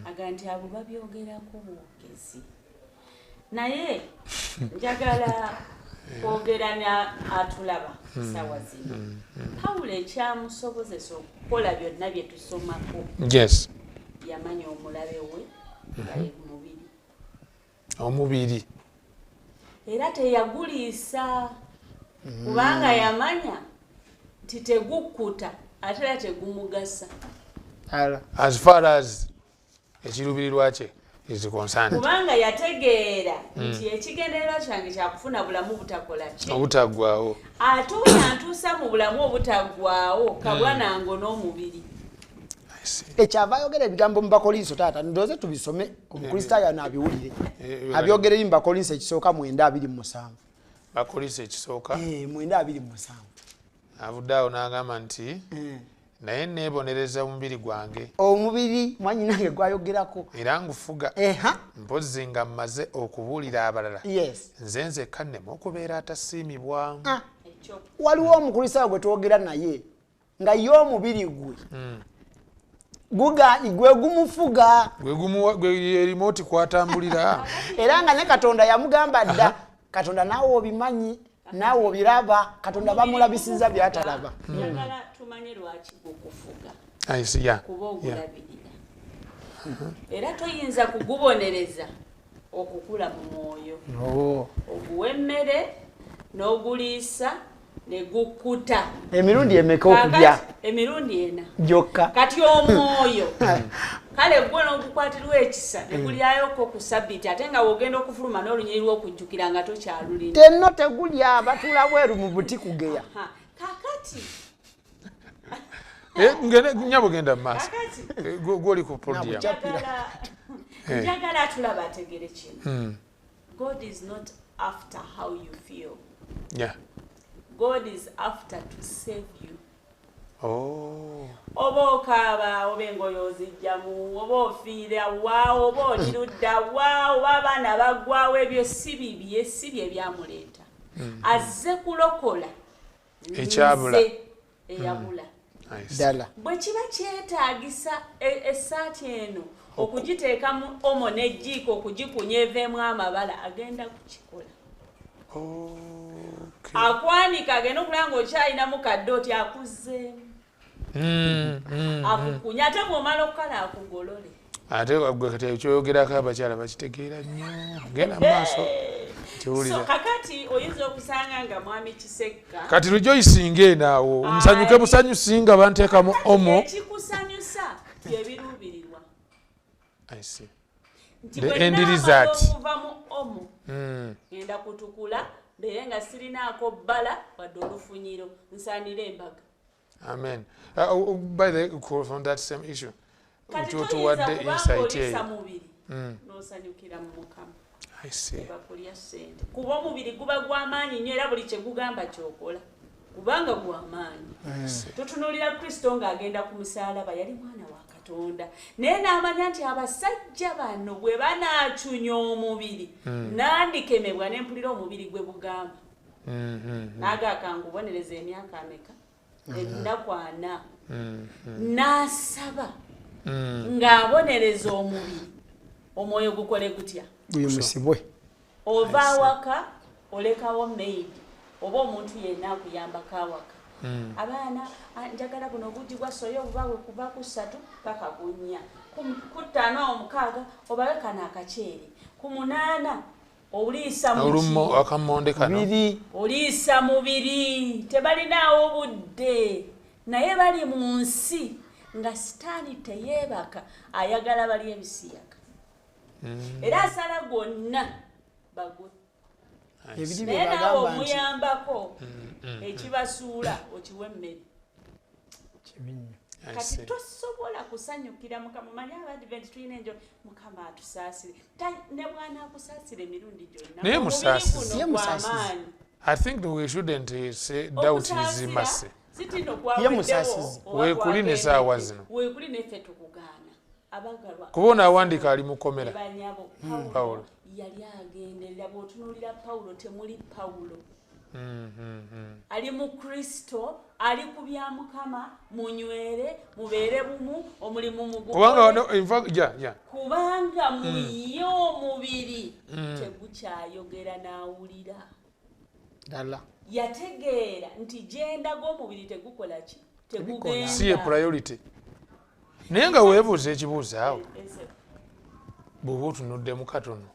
Aga nti abo babyogerako bwogezi. Naye njagala kwogera na atulaba essaawa zino. Pawulo ekyamusobozesa okukola byonna bye tusomako, yamanya omulabe we nga ye mubiri. Omubiri. Era teyaguliisa, kubanga yamanya nti tegukkuta ate era tegumugasa. As far as ekiruubirirwa kye is concerned. Kubanga yategeera nti ekigendererwa kyange kyakufuna bulamu butakola ki? Obutaggwawo. Ate oyo antuusa mu bulamu obutaggwawo kabwa nango n'omubiri. I see. Ekyava ayogera ebigambo mu Bakolinso, taata, ndowooze tubisome omukristaayo ano abiwulire. Abyogera eri mu Bakolinso ekisooka 9:27. Bakolinso ekisooka. 9:27. Avudde awo n'agamba nti naye neebonereza omubiri gwange. Omubiri mwanyinange gwayogerako. Era ngufuga, mpozzi nga mmaze okubuulira abalala, nze nzekka nneme okubeera atasiimibwa. Ah. Ekyo. Waliwo omukristaayo gwe twogera naye nga ye omubiri gwe gwe gumufuga. Gwe gumuwa gwe remote kwatambulira. Era nga ne Katonda yamugamba dda, Katonda naawe obimanyi, naawe obiraba, Katonda bamulabisiza byatalaba. Njagala tumanye lwaki gukufuga. I see, yeah. Kuba ogulabirira, era toyinza kugubonereza okukula mu mwoyo. Oguwa emmere n'oguliisa ne gukkuta. Emirundi emeka okulya? Kaakati, emirundi ena. Gyokka. Kati omwoyo kale gwe n'ogukwatirwa ekisa ne gulyayoko ku sabbiiti, ate nga wogenda okufuluma n'olunyiri lw'okujjukira nga tokyalulina. Tenno tegulya, batuula bweru mu buti kugeya. Ha, kakati Nyabo genda mu maaso. Kakati Gw'oli ku podium. Njagala atulaba ategere kino: God is not after how you feel. God is after to save you. Oba okaaba, oba engoye ozijjamu, oba ofiira wa, oba oli ludda wa, oba abaana baggwawo, ebyo si bibye, si bye byamuleeta. Azze kulokola Ekyabula. nze eyabula. I see. Ddala. Bwe kiba kyetaagisa essaati eno okugiteeka mu omo n'ejjiiko okugikunya eveemu amabala, agenda kukikola. Akwanika, agenda okulaba ng'okyalinamu kadde oti akuzzeemu, akukunya, ate bw'omala okukala akugolole. Ate gwe kati ekyoyogerako abakyala bakitegeera nnyo. Genda mu maaso. So Kiwulira. Kakati oyinza okusanga nga mwami Kisekka Kati rejoicing eno awo nsanyuke busanyusi nga banteekamu omo. Ekikusanyusa byebiruubirirwa. I see. Nti The bwe end naamala result. okuva mu omo, ngenda kutukula mbeere nga sirinaako bbala wadde olufunyiro, nsaanira embaga. Amen. By the way, from that same issue, Kati toyinza tuwadde kubanga insight oliisa eyo. mubiri n'osanyukira mu Mukama. I see. Tebakulya ssente, kuba omubiri guba gw'amaanyi nnyo, era buli kyegugamba kyokola kubanga gw'amaanyi. Tutunuulira Kristo ng'agenda ku musaalaba, yali mwana wa Katonda, naye n'amanya nti abasajja bano bwe banaacunya omubiri nandikemebwa nempulira omubiri gwe bugamba, n'agaakangubonereza emyaka ameka, ennaku 40, n'asaba ng'abonereza omubiri, omwoyo gukole gutya? Guyimusibwe. Ova awaka olekawo maid oba omuntu yenna akuyambako awaka. Abaana njagala buno obuggi bwa soya obubawe kuva ku 3 paka ku 4. Ku 5 awo 6 obawe kano akaceere. Ku 8 oliisa mubiri. Oliisa mubiri. Tebalinaawo budde. Naye bali mu nsi nga sitaani teyeebaka ayagala bali ebisiyaga. Era asala gonna bagwe. Naye naawe omuyambako ekibasuula okiwa emmere. Kati tosobola kusanyukira Mukama. Manyi Abadvent tulina enjo Mukama atusaasire. Ne bw'anaakusaasira emirundi gyonna. Naye musaasize. I think we shouldn't say doubt his mercy. Weekuli n'essaawa zino. Weekuli neffe tukugaana. Abagalwa. Kuba onaawandiika ali mu kkomera. Pawulo. Yali agenderera bw'otunuulira Pawulo temuli Pawulo. Ali mu Kristo, ali ku bya Mukama, munywere, mubeere bumu, omulimu mugukole. Kubanga mu ye omubiri tegukyayogera n'awulira. Ddala. Yategeera nti gyendaga omubiri tegukola ki? Tegugenda. Si ye priority. Naye nga weebuuza ekibuuzo awo. Bw'oba otunuddemu katono.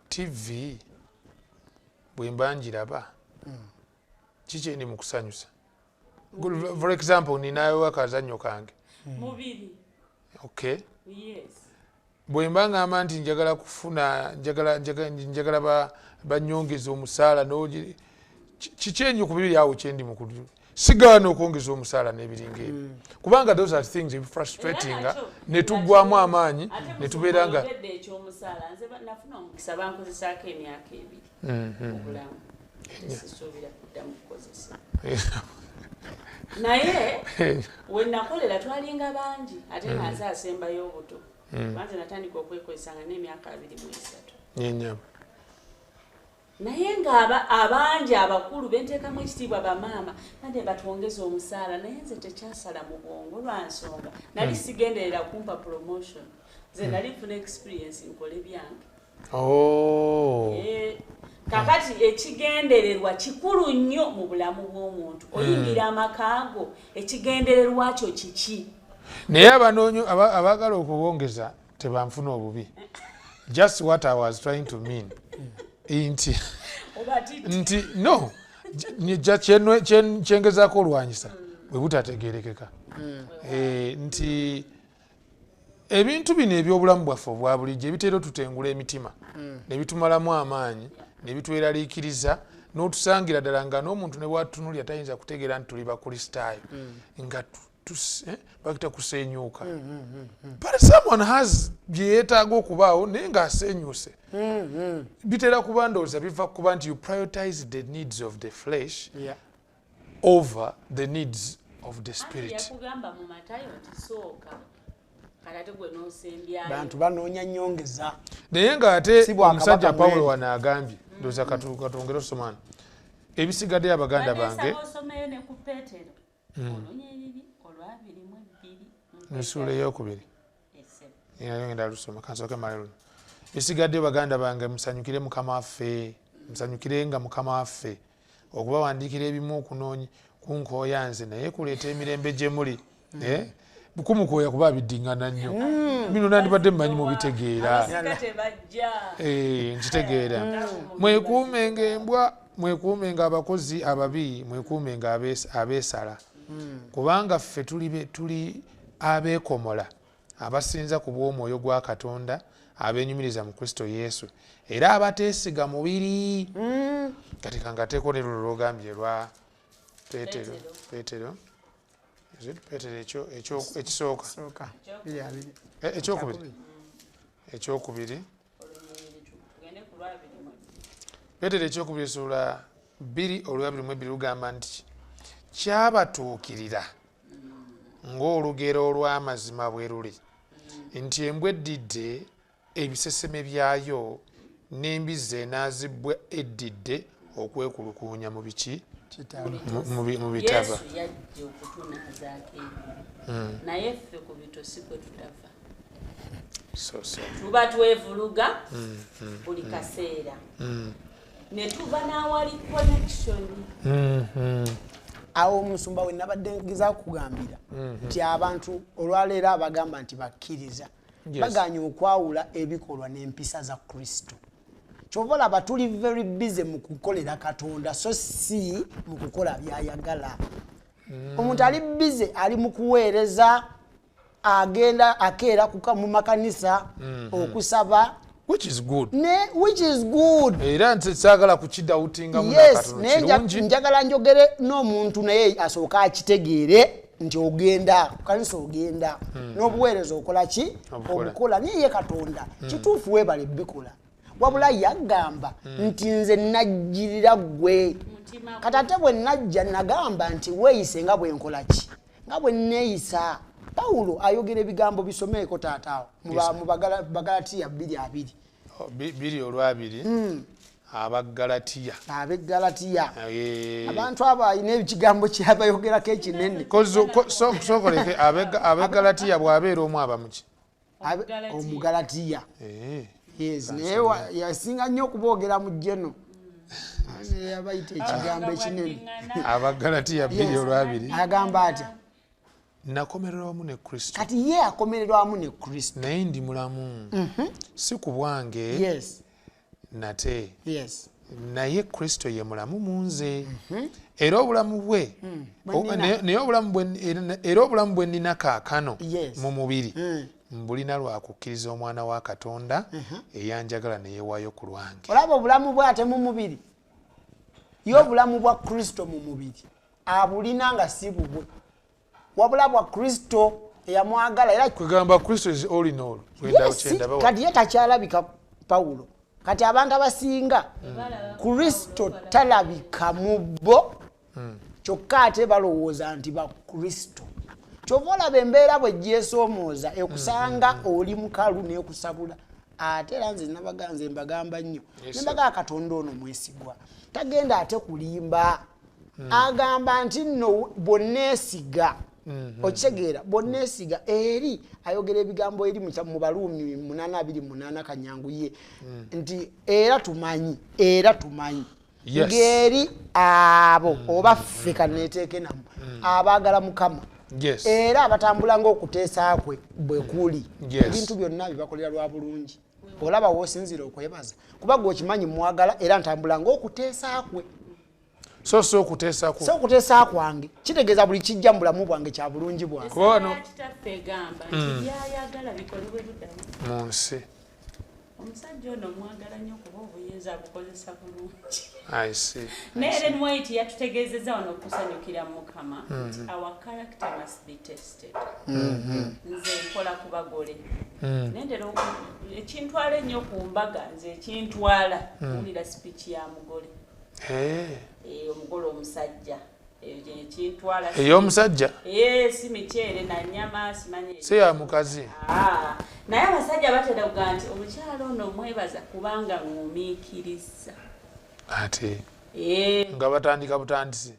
TV bwe mba ngiraba kiki endi mu kusanyusa? For example, ninayo akazannyo kange. Mubiri. Okay. Yes. Bwe mba ngamba nti njagala kufuna njagala banyongeza omusaala kiki ennyo ku bibiri awo kye ndi mu sigaana okwongeza omusaala n'ebiringa ebyo. Kubanga those are things frustrating ne tuggwamu amaanyi ne tubeera nga ekyomusaala. Nze nafuna omukisa bankozesaako emyaka 2 mu bulamu. Sisuubira kuddamu kukozesa. Naye we nakolera twalinga bangi ate nga nze asembayo obuto. Banze natandika okwekozesa nga n'emyaka 23. Naye nga abangi abakulu benteekamu ekitiibwa bamaama nande batwongeza omusaala naye nze tekyasala mu bwongo lwa nsonga. Nali sigenderera kumpa promotion. Nze nali nfuna experience nkole byange. Kakati ekigendererwa kikulu nnyo mu bulamu bw'omuntu. Oyingira amakaago ekigendererwa kyo kiki? Naye abaagala okubongeza tebanfuna obubi. Just what I was trying to mean. Nti no kyengezaako olwanyisa bwe butategeerekeka. Nti ebintu bino ebyobulamu bwaffe obwa bulijjo ebitera otutengula emitima ne bitumalamu amaanyi ne bitweraliikiriza n'otusangira ddala nga n'omuntu ne bw'atutunuulira tayinza kutegeera nti tuli Bakristaayo nga bakita kusenyuka. But someone has bye yeetaaga okubaawo naye ng'asenyuse. Bitera kuba ndowooza biva kuba nti you prioritize the needs of the flesh over the needs of the spirit. Yakugamba mu Matayo nti sooka kati ate gwe n'osembyayo. Bantu banoonya nnyongeza. Naye ng'ate omusajja Pawulo wano agambye ndowooza katwongere osoma ebisigadde abaganda bange. Osomeyo ne ku Peetero. Olunyiriri olwa 22. Essuula ey'okubiri. Ngenda lusoma kansooke mmale luno. Ebisigadde baganda bange musanyukire Mukama waffe, musanyukirenga Mukama waffe. Okubawandiikira ebimu okunoonya kunkooya nze naye kuleeta emirembe gye muli. Kumukooya kuba biddingana nnyo. Bino nandibadde mmanyi mubitegeera. Nkitegeera. Mwekuumenga embwa, mwekuumenga abakozi ababi, mwekuumenga abeesala. Kubanga ffe tuli abeekomola abasinza ku bw'omwoyo gwa Katonda abeenyumiriza mu Kristo Yesu era abateesiga mubiri. Kati kangateeko ne luno lw'ogambye lwa Peetero. Peetero. Peetero ekisooka. Ekyokubiri. Ekyokubiri. Peetero ekyokubiri essuula 2:22 lugamba nti kyabatuukirira ng'olugero olw'amazima bwe luli nti embwa eddidde ebiseseme byayo n'embizzi enaazibwa eddidde okwekulukuunya mu biki mu bitaba. Yesu yajja okutunaazaako ebibi naye ffe ku bitosi kwe tutava. Tuba twevuluga buli kaseera ne tuva n'awali connection. Awo omusumba we nabadde ngezaako kugambira nti abantu olwaleero abagamba nti bakkiriza baganye okwawula ebikolwa n'empisa za Kristo. Kyova olaba tuli very busy mu kukolera Katonda, so si mu kukola by'ayagala. Omuntu ali busy ali mu kuweereza, agenda akeera mu makanisa okusaba, which is good. Ne, which is good. Era nze saagala kukidoubtingamu Yes, n'akatono. naye Kirungi. njagala njogere n'omuntu naye asooke akitegeere nti ogenda ku kanisa, ogenda n'obuweereza, okola ki? Obukola. Obukola. Naye ye Katonda kituufu weebale bikola, wabula yagamba nti nze najjirira ggwe. Mutima. Kati ate bwe najja nagamba nti weeyise nga bwe nkola ki, nga bwe neeyisa. Pawulo ayogera ebigambo, bisomeeko taataawo mu Bagalatiya 2:20. Oh, 2:20, Abagalatiya. Ab'Egalatiya, abantu abo alina ekigambo kyabayogerako ekinene. Sokoleke Abegalatiya bw'abeera omu aba muki? Omugalatiya. Yes, naye yasinga nnyo okuboogera mu jeno, yabayita ekigambo ekinene. Abagalatiya 2:20. Agamba atya? Nakomererwa wamu ne Kristo. Kati ye akomererwamu ne Kristo. Naye ndi mulamu, si ku bwange nate, naye Kristo ye mulamu mu nze. Era obulamu bwe Bwe era obulamu bwe nnina kaakano mu mubiri, mbulina lwa kukkiriza Omwana wa Katonda eyanjagala ne yeewaayo ku lwange. Olaba obulamu bwe ate mu mubiri, ye obulamu bwa Kristo mu mubiri abulina nga si bubwe, wabula bwa Kristo eyamwagala era. Kwegamba Kristo is all in all. Yes, Kyendaba. Kati ye takyalabika Pawulo. Kati abantu abasinga Kristo talabika mu bo, kyokka ate balowooza nti ba Kristo. Kyova olaba embeera bwe gyesoomooza ekusanga oli mukalu nekusabula. Ate era nze nabaga, nze mbagamba nnyo, nembagaa Katonda ono mwesigwa, tagenda ate kulimba. Agamba nti nno bonneesiga, okitegeera, bonneesiga. Eri ayogera ebigambo eri mu Baluumi 8:28, kanyanguye, nti era tumanyi, era tumanyi ng'eri abo oba ffe kaneeteeke namu abaagala Mukama era abatambula ng'okuteesa kwe bwe kuli, ebintu byonna bibakolera lwa bulungi. Olaba woosinzira okwebaza, kuba gwe okimanyi mwagala era ntambula ng'okuteesa kwe. So si okuteesa kwo. Si okuteesa kwange, kitegeeza buli kijja mu bulamu bwange kya bulungi bwange. Kuba wano- Kitaffe egamba nti byayagala bikolebwe luddamu mu nsi. Omusajja ono mwagala nnyo kuba obuyinza abukozesa bulungi. I see. Naye Ellen White yatutegeezezza wano okusanyukira mu Mukama nti our character must be tested. Nze nkola ku bagole, nendera ekintwala ennyo ku mbaga, nze ekintwala kuwulira speech ya mugole. Eh, omugole omusajja, eyo kyekintwala. Ey'omusajja? Eh, si miceere na nyama, simanyi. Si ya mukazi? Ah, naye abasajja batera kugaa nti omukyalo ono mwebaza kubanga ŋumiikiriza. Ate Eh, nga batandika butandisi.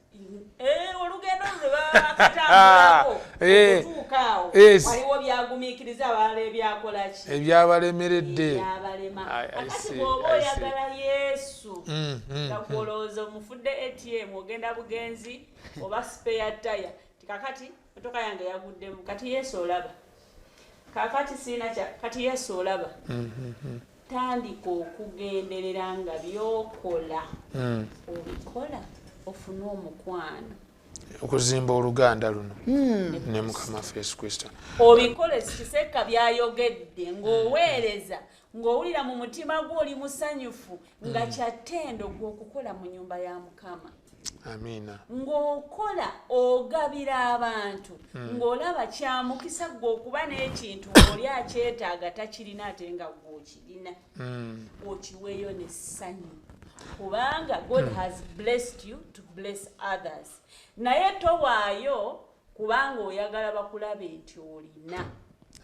Eh, olugendo lwe bakatambulako okutuuka awo, waliwo byagumiikiriza, abalala ebyakola ki? Ebyabalemeredde. Ebyabalema. I Akati see, bw'oba I see. oyagala Yesu, nga gwolowooza omufudde ATM, ogenda bugenzi oba spare tire, ti kakati motoka yange yaguddemu, kati Yesu olaba, kakati siina kya, kati Yesu olaba. Tandika okugenderera nga byokola obikola ofune omukwano. Okuzimba oluganda luno ne Mukama waffe Yesu Kristo. Obikole Kisekka byayogedde, ng'oweereza ng'owulira mu mutima gwo oli musanyufu, nga kyattendo gw'okukola mu nyumba ya Mukama. Amiina. Ng'okola ogabira abantu, ng'olaba kyamukisa gwe okuba n'ekintu ng'oli akyetaaga takirina, ate nga gw'okirina, okiweeyo n'essanyu, kubanga God has blessed you to bless others. Naye towaayo kubanga oyagala bakulabe nti olina.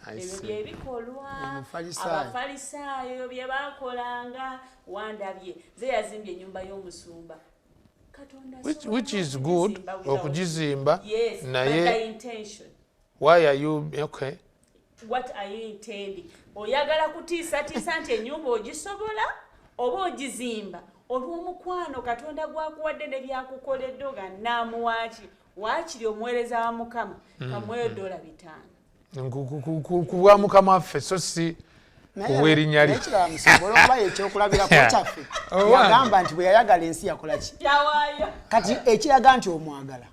I Ebyo see. byebikolwa Omufalisaayo. Abafalisaayo bye bakolanga. Wandabye nze yazimbye ennyumba y'omusumba. Katonda Which is good asobola okugizimba, yes, but the naye intention, why are you, okay. What are you intending? Oyagala kutiisatiisa nti ennyumba ogisobola, oba ogizimba olw'omukwano Katonda gwakuwadde ne byakukoledde, oga naamuwaaki Waakiri omuweereza wa Mukama kamuweyo $5. Ku bwa Mukama waffe, so si kubwerinnya lye. Ekirala musobola okuba ekyokulabirako kyaffe. Yagamba nti bwe yayagala ensi yakola ki? Yawaayo. Kati ekiraga nti omwagala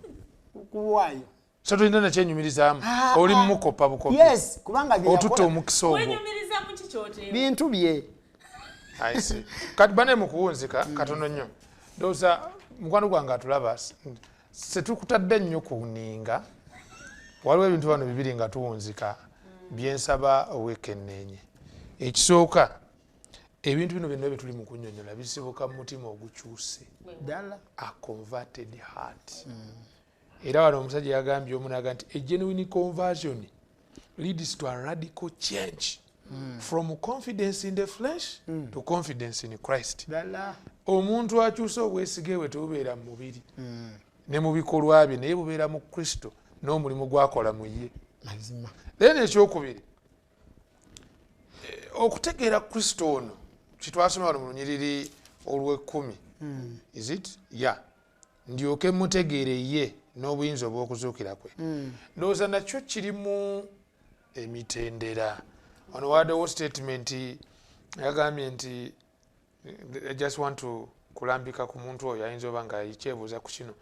kuwaayo. So tulina nakyenyumirizaamu. Oli mukopa bukopi. Yes, kubanga bye yakola. Otutte omukisa ogwo. Wenyumiriza mu ki ky'oteeba? Bintu bye. I see. Kati bane mu kuwunzika katono nnyo. Ndowooza mukwano gwange atulaba setukutadde nnyo ku nninga. Waliwo ebintu bano bibiri nga tuwunzika bye nsaba oweekenneenye. Ekisooka, ebintu bino byonna bye tuli mu kunnyonnyola bisibuka mu mutima ogukyuse. Ddala. A converted heart. Era wano omusajja yagambye omu n'agamba nti a genuine conversion leads to a radical change from confidence in the flesh to confidence in Christ. Ddala. Omuntu akyusa obwesige bwe tebubeera mu mubiri ne mu bikolwa bye, naye bubeera mu Kristo n'omulimu gw'akola mu ye. Mazima. Then ekyokubiri, okutegeera Kristo ono kitwasoma wano mu lunyiriri olw'ekkumi. Is it? Yeah. Ndyoke mutegeere ye n'obuyinza obw'okuzuukira kwe. Ndowooza nakyo kirimu emitendera. Wano waddewo statement yagambye nti I just want to kulambika ku muntu oyo ayinza oba nga yakyebuuza ku kino.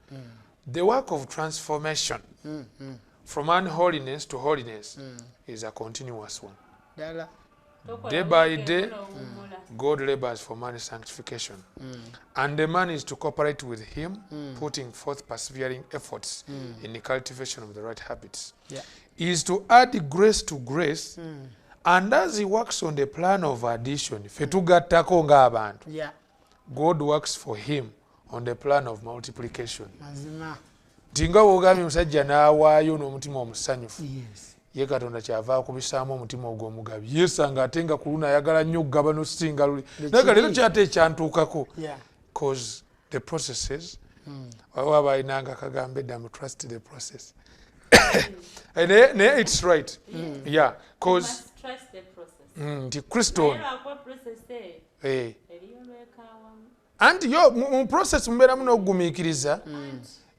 The work of transformation from unholiness to holiness is a continuous one. Ddala. Day by day, God labors for man's sanctification. And the man is to cooperate with him, putting forth persevering efforts in the cultivation of the right habits. Yeah. Is to add grace to grace, and as he works on the plan of addition, ffe tugattako ng'abantu, Yeah. God works for him on the plan of multiplication. Mazima. Nti nga bw'ogambye omusajja n'awaayo n'omutima omusanyufu. Yes. Ye Katonda kyava akubisaamu omutima ogw'omugabi. Yeesanga ate nga ku luno ayagala nnyo okugaba n'okusinga luli. Naye nga leero kyate ekyantuukako. Yeah. Cause the processes, waliwo abalinanga akagamba edda mu trust the process. Naye it's right. Yeah, cause Trust the process. Nti Kristo ono. Naye lwakuba process eyo eriyo lwekaawamu. Anti yo mu process mubeeramu n'okugumiikiriza.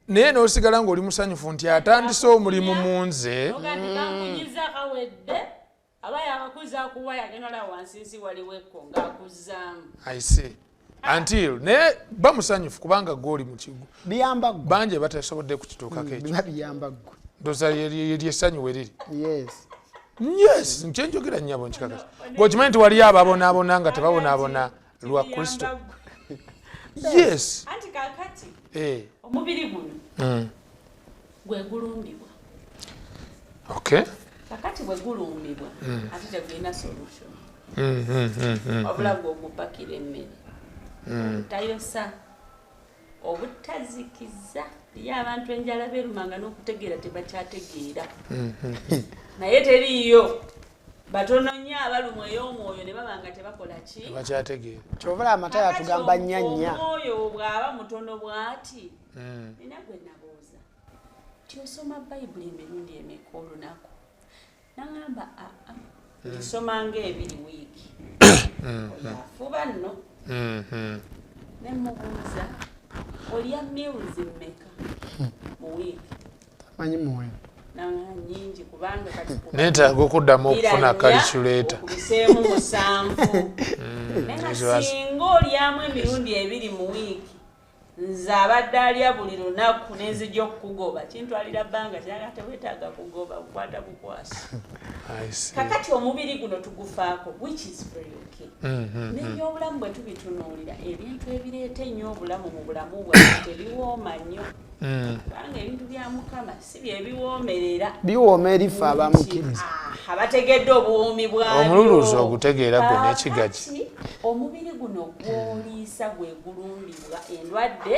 Naye n'osigala ng'oli musanyufu nti atandise omulimu mu nze. Oga nti kankunyiza kawedde, aba yakakuza akuwa yagenda olaba wansi nsi waliwo ekko ng'akuzzaamu. I see. Until naye ba musanyufu kubanga gw'oli mu kigo. Biyamba ggwe. Bangi batasobodde kukituukako ekyo. Biba biyamba ggwe. Ndowooza ly'essanyu we liri. Yes. Yes, nkyenjogera nnyabo nkikakasa. Gw'okimanyi nti waliyo ababonaabona nga tebabonaabona lwa Kristo. Yes. Anti kaakati omubiri guno gwe gulumbibwa. Okay. Kakati bwe gulumbibwa ate tegulina solution. Wabula gwe ogupakira emmere. Obutayosa, obutazikiza. Ye abantu enjala beerumanga n'okutegeera tebakyategeera. Naye teriiyo. Batono nnyo abalumwa ey'omwoyo ne baba nga tebakola ki? Tebakyategeera. Ky'ova amata yatugamba nnya nnya. Omwoyo bw'aba mutono bw'ati, nina gwe nabuuza nti osoma Bayibuli emirundi emeka olunaku? N'aŋŋamba aa, ngisoma ng'ebiri wiiki. Oyo afuba nno. Ne mmubuuza olya meals mmeka mu wiiki? Tamanyi muwendo. N'aŋŋamba nnyingi kubanga kati Neetaaga okuddamu okufuna calculator. Okubiseemu 7. Naye nga singa olyamu emirundi ebiri mu wiiki, nze abadde alya buli lunaku n'enzija okukugoba, kintwalira bbanga kyanga teweetaaga kugoba, kukwata bukwasi. I see. Kakati omubiri guno tugufaako, which is very okay. N'ebyobulamu bwe tubitunuulira, ebintu ebireeta ennyo obulamu mu bulamu bwaffe tebiwooma nnyo. Kubanga ebintu bya Mukama si bye biwoomerera. Biwooma eri ffe abamukkiriza. Abategedde obuwoomi bwabyo. Omululuuza ogutegeera gwe n'ekigagi. Kakati omubiri guno gw'oliisa gwe gulumbibwa endwadde,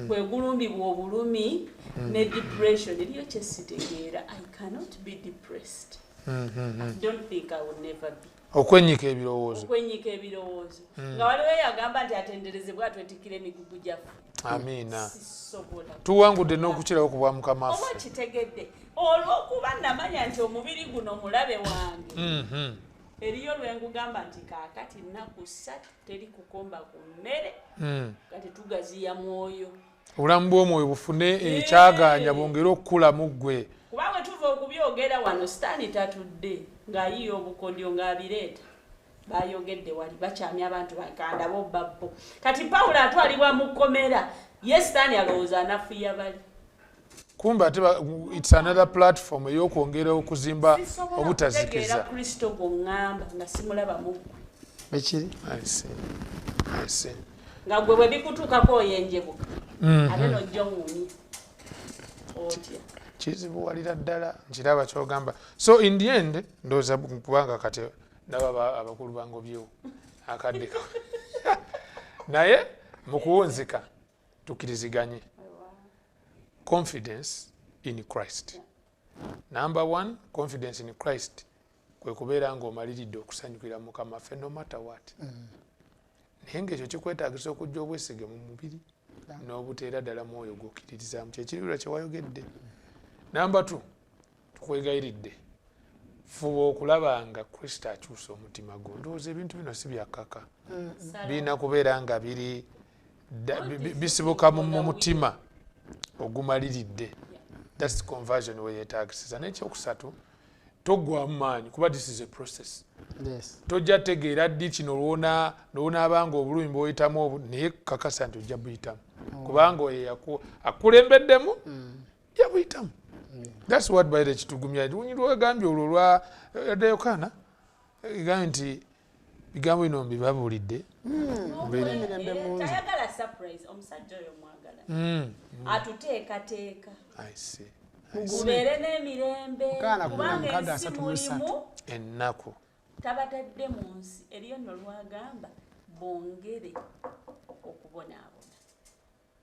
gwe gulumbibwa obulumi ne depression. Eriyo kye sitegeera. I cannot be depressed. I don't think I will never be. Okwennyika ebirowoozo. Okwennyika ebirowoozo. Nga waliwo eyagamba nti atenderezebwa atwetikkira emigugu gyaffe. Amiina. Sisobola. Tuwangudde n'okukirawo ku bwa Mukama waffe. Oba okitegedde. Olw'okuba namanya nti omubiri guno mulabe wange. Eriyo lwe nkugamba nti kaakati nnaku 3 teri kukomba ku mmere. Kati tugaziya mwoyo. Obulamu bw'omwoyo bufune ekyagaanya bwongere okukula mu ggwe. Kuba bwe tuva okubyogera wano, Sitaani tatudde ng'ayiiya obukodyo ng'abireeta. Bayogedde wali bakyamya abantu bakandabo babbo. Kati Pawulo atwalibwa mu kkomera, ye Sitaani alowooza anafuya bali. Kumbe ate it's another platform ey'okwongera okuzimba Sisobola obutazikiza. kutegeera Kristo gw'oŋŋamba nga simulaba mu ggwe. Bekiri. I see. I see. Nga gwe bwe bikutuukako oyenjebuka. Ate n'ojja oŋŋumye. Otya? Kizibuwalira ddala, nkiraba kyogamba. So in the end ndowooza kubanga kati ndaba abakulu bangobyewo akadde naye mu kuwunzika tukkiriziganye. Confidence in Christ. Number one, confidence in Christ kwe kubeera ng'omaliridde okusanyukira Mukama ffe no matter what. Naye ng'ekyo kikwetaagisa okujja obwesige mu mubiri n'obuteera ddala mwoyo gw'okkiririzaamu, kyekiribirwa kye wayogedde. Number two, tukwegayiridde fuba okulaba nga Kristo akyusa omutima gwo. Ndowooza ebintu bino si byakkaka, birina kubeera nga biri bisibuka mu mutima ogumaliridde. That's conversion weyeetagisiza. N'ekyokusatu, toggwamu maanyi kuba this is a process. Tojja tegeera ddi kino lwonaabanga obulumi bw'oyitamu, naye kakasa nti ojja buyitamu kubanga oyo akulembeddemu yabuyitamu. That's what by the kitugumya lwegambye olwo lwa dda Yokaana egambye nti bigambo bino mbibabuulidde. Tayagala surprise, omusajja oyo mwagala. Atuteekateeka. I see. Mubeere n'emirembe kubanga ensi mulimu ennaku. Tabatadde mu nsi eriyo nno lwagamba bongere okubonaabona.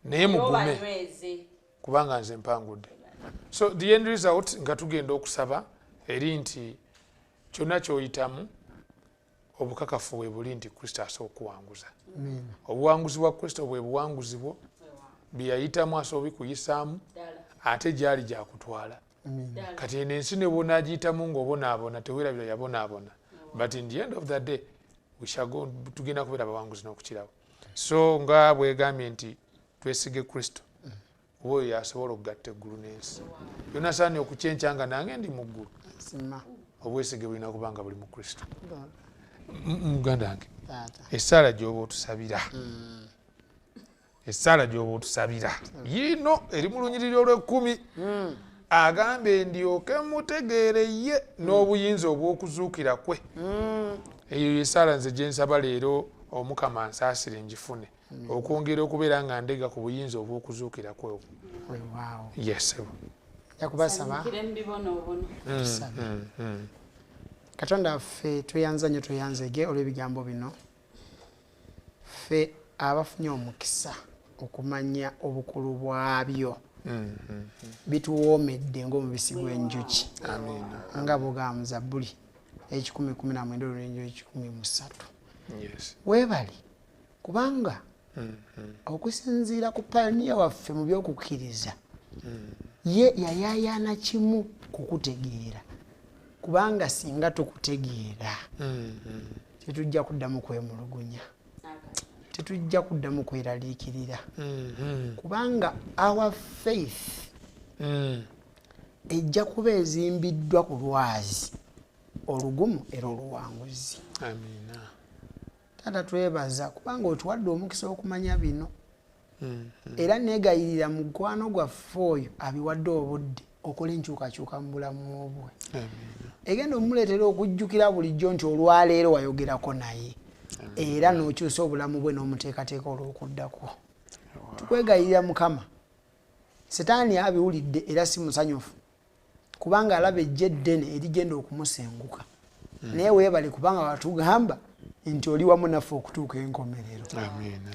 Naye mugume kubanga nze mpangudde. So the end result nga tugenda okusaba eri nti kyonna ky'oyitamu obukakafu bwe buli nti Kristo asobola okuwanguza. Obuwanguzi bwa Kristo bwe buwanguzi bwo, bye yayitamu asobola obikuyisaamu, ate gy'ali gyakutwala. Kati eno ensi ne bw'onaagiyitamu ng'obonaabona teweerabira yabonaabona. But in the end of the day we shall go, tugenda kubeera abawanguzi n'okukirawo. So nga bwegambye nti twesige Kristo kuba oyo yasobola okugatta eggulu n'ensi. Yonasaani okukyenkya nga nange ndi mu ggulu. Obwesige bulina kuba nga buli mu Kristo. Muganda wange, essaala gy'oba otusabira, essaala gy'oba otusabira yiino eri mu lunyiriri olw'ekkumi. Agambe ndyoke mutegeere ye n'obuyinza obw'okuzuukira kwe. Eyo essaala nze gye nsaba leero Omukama ansaasire ngifune okwongera okubeera nga ndega ku buyinza obw'okuzuukira kwe obwo. Yes. Yakubasaba. Katonda ffe tweyanza nnyo tweyanzege olw'ebigambo bino. Ffe abafunye omukisa okumanya obukulu bwabyo. Bituwoomedde ng'omubisi gw'enjuki. Amiina. Nga bw'ogamba mu Zabbuli 119 olw'enjuki 113. Yes. Weebale kubanga okusinziira ku pioneer waffe mu by'okukkiriza ye yayaayaana kimu kukutegeera, kubanga singa tukutegeera tetujja kuddamu kwemulugunya, tetujja kuddamu kweraliikirira, kubanga our faith ejja kuba ezimbiddwa ku lwazi olugumu era oluwanguzi. Amiina. Taata twebaza kubanga otuwadde omukisa okumanya bino. Era neegayirira mukwano gwaffe oyo abiwadde obudde okola enkyukakyuka mu bulamu bwe. Egenda omuleetera okujjukira bulijjo nti olwaleero wayogerako naye era n'okyusa obulamu bwe n'omuteekateeka olw'okuddako. Tukwegayirira Mukama, Setaani abiwulidde era si musanyufu kubanga alaba ejje eddene erigenda okumusenguka. Naye weebale kubanga watugamba nti oli wamu naffe okutuuka enkomerero.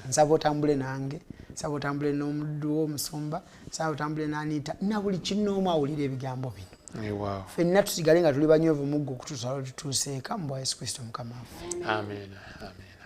Nsaba otambule nange, nsaba otambule n'omuddu w'omusumba, nsaba otambule n'Anita na buli kinnoomu awulira ebigambo bino. Ffenna tusigale nga tuli banywevu mu ggwe okutuusa lwe tutuuseeka mu bwa Yesu Kristo Mukama waffe. Amiina. Amiina.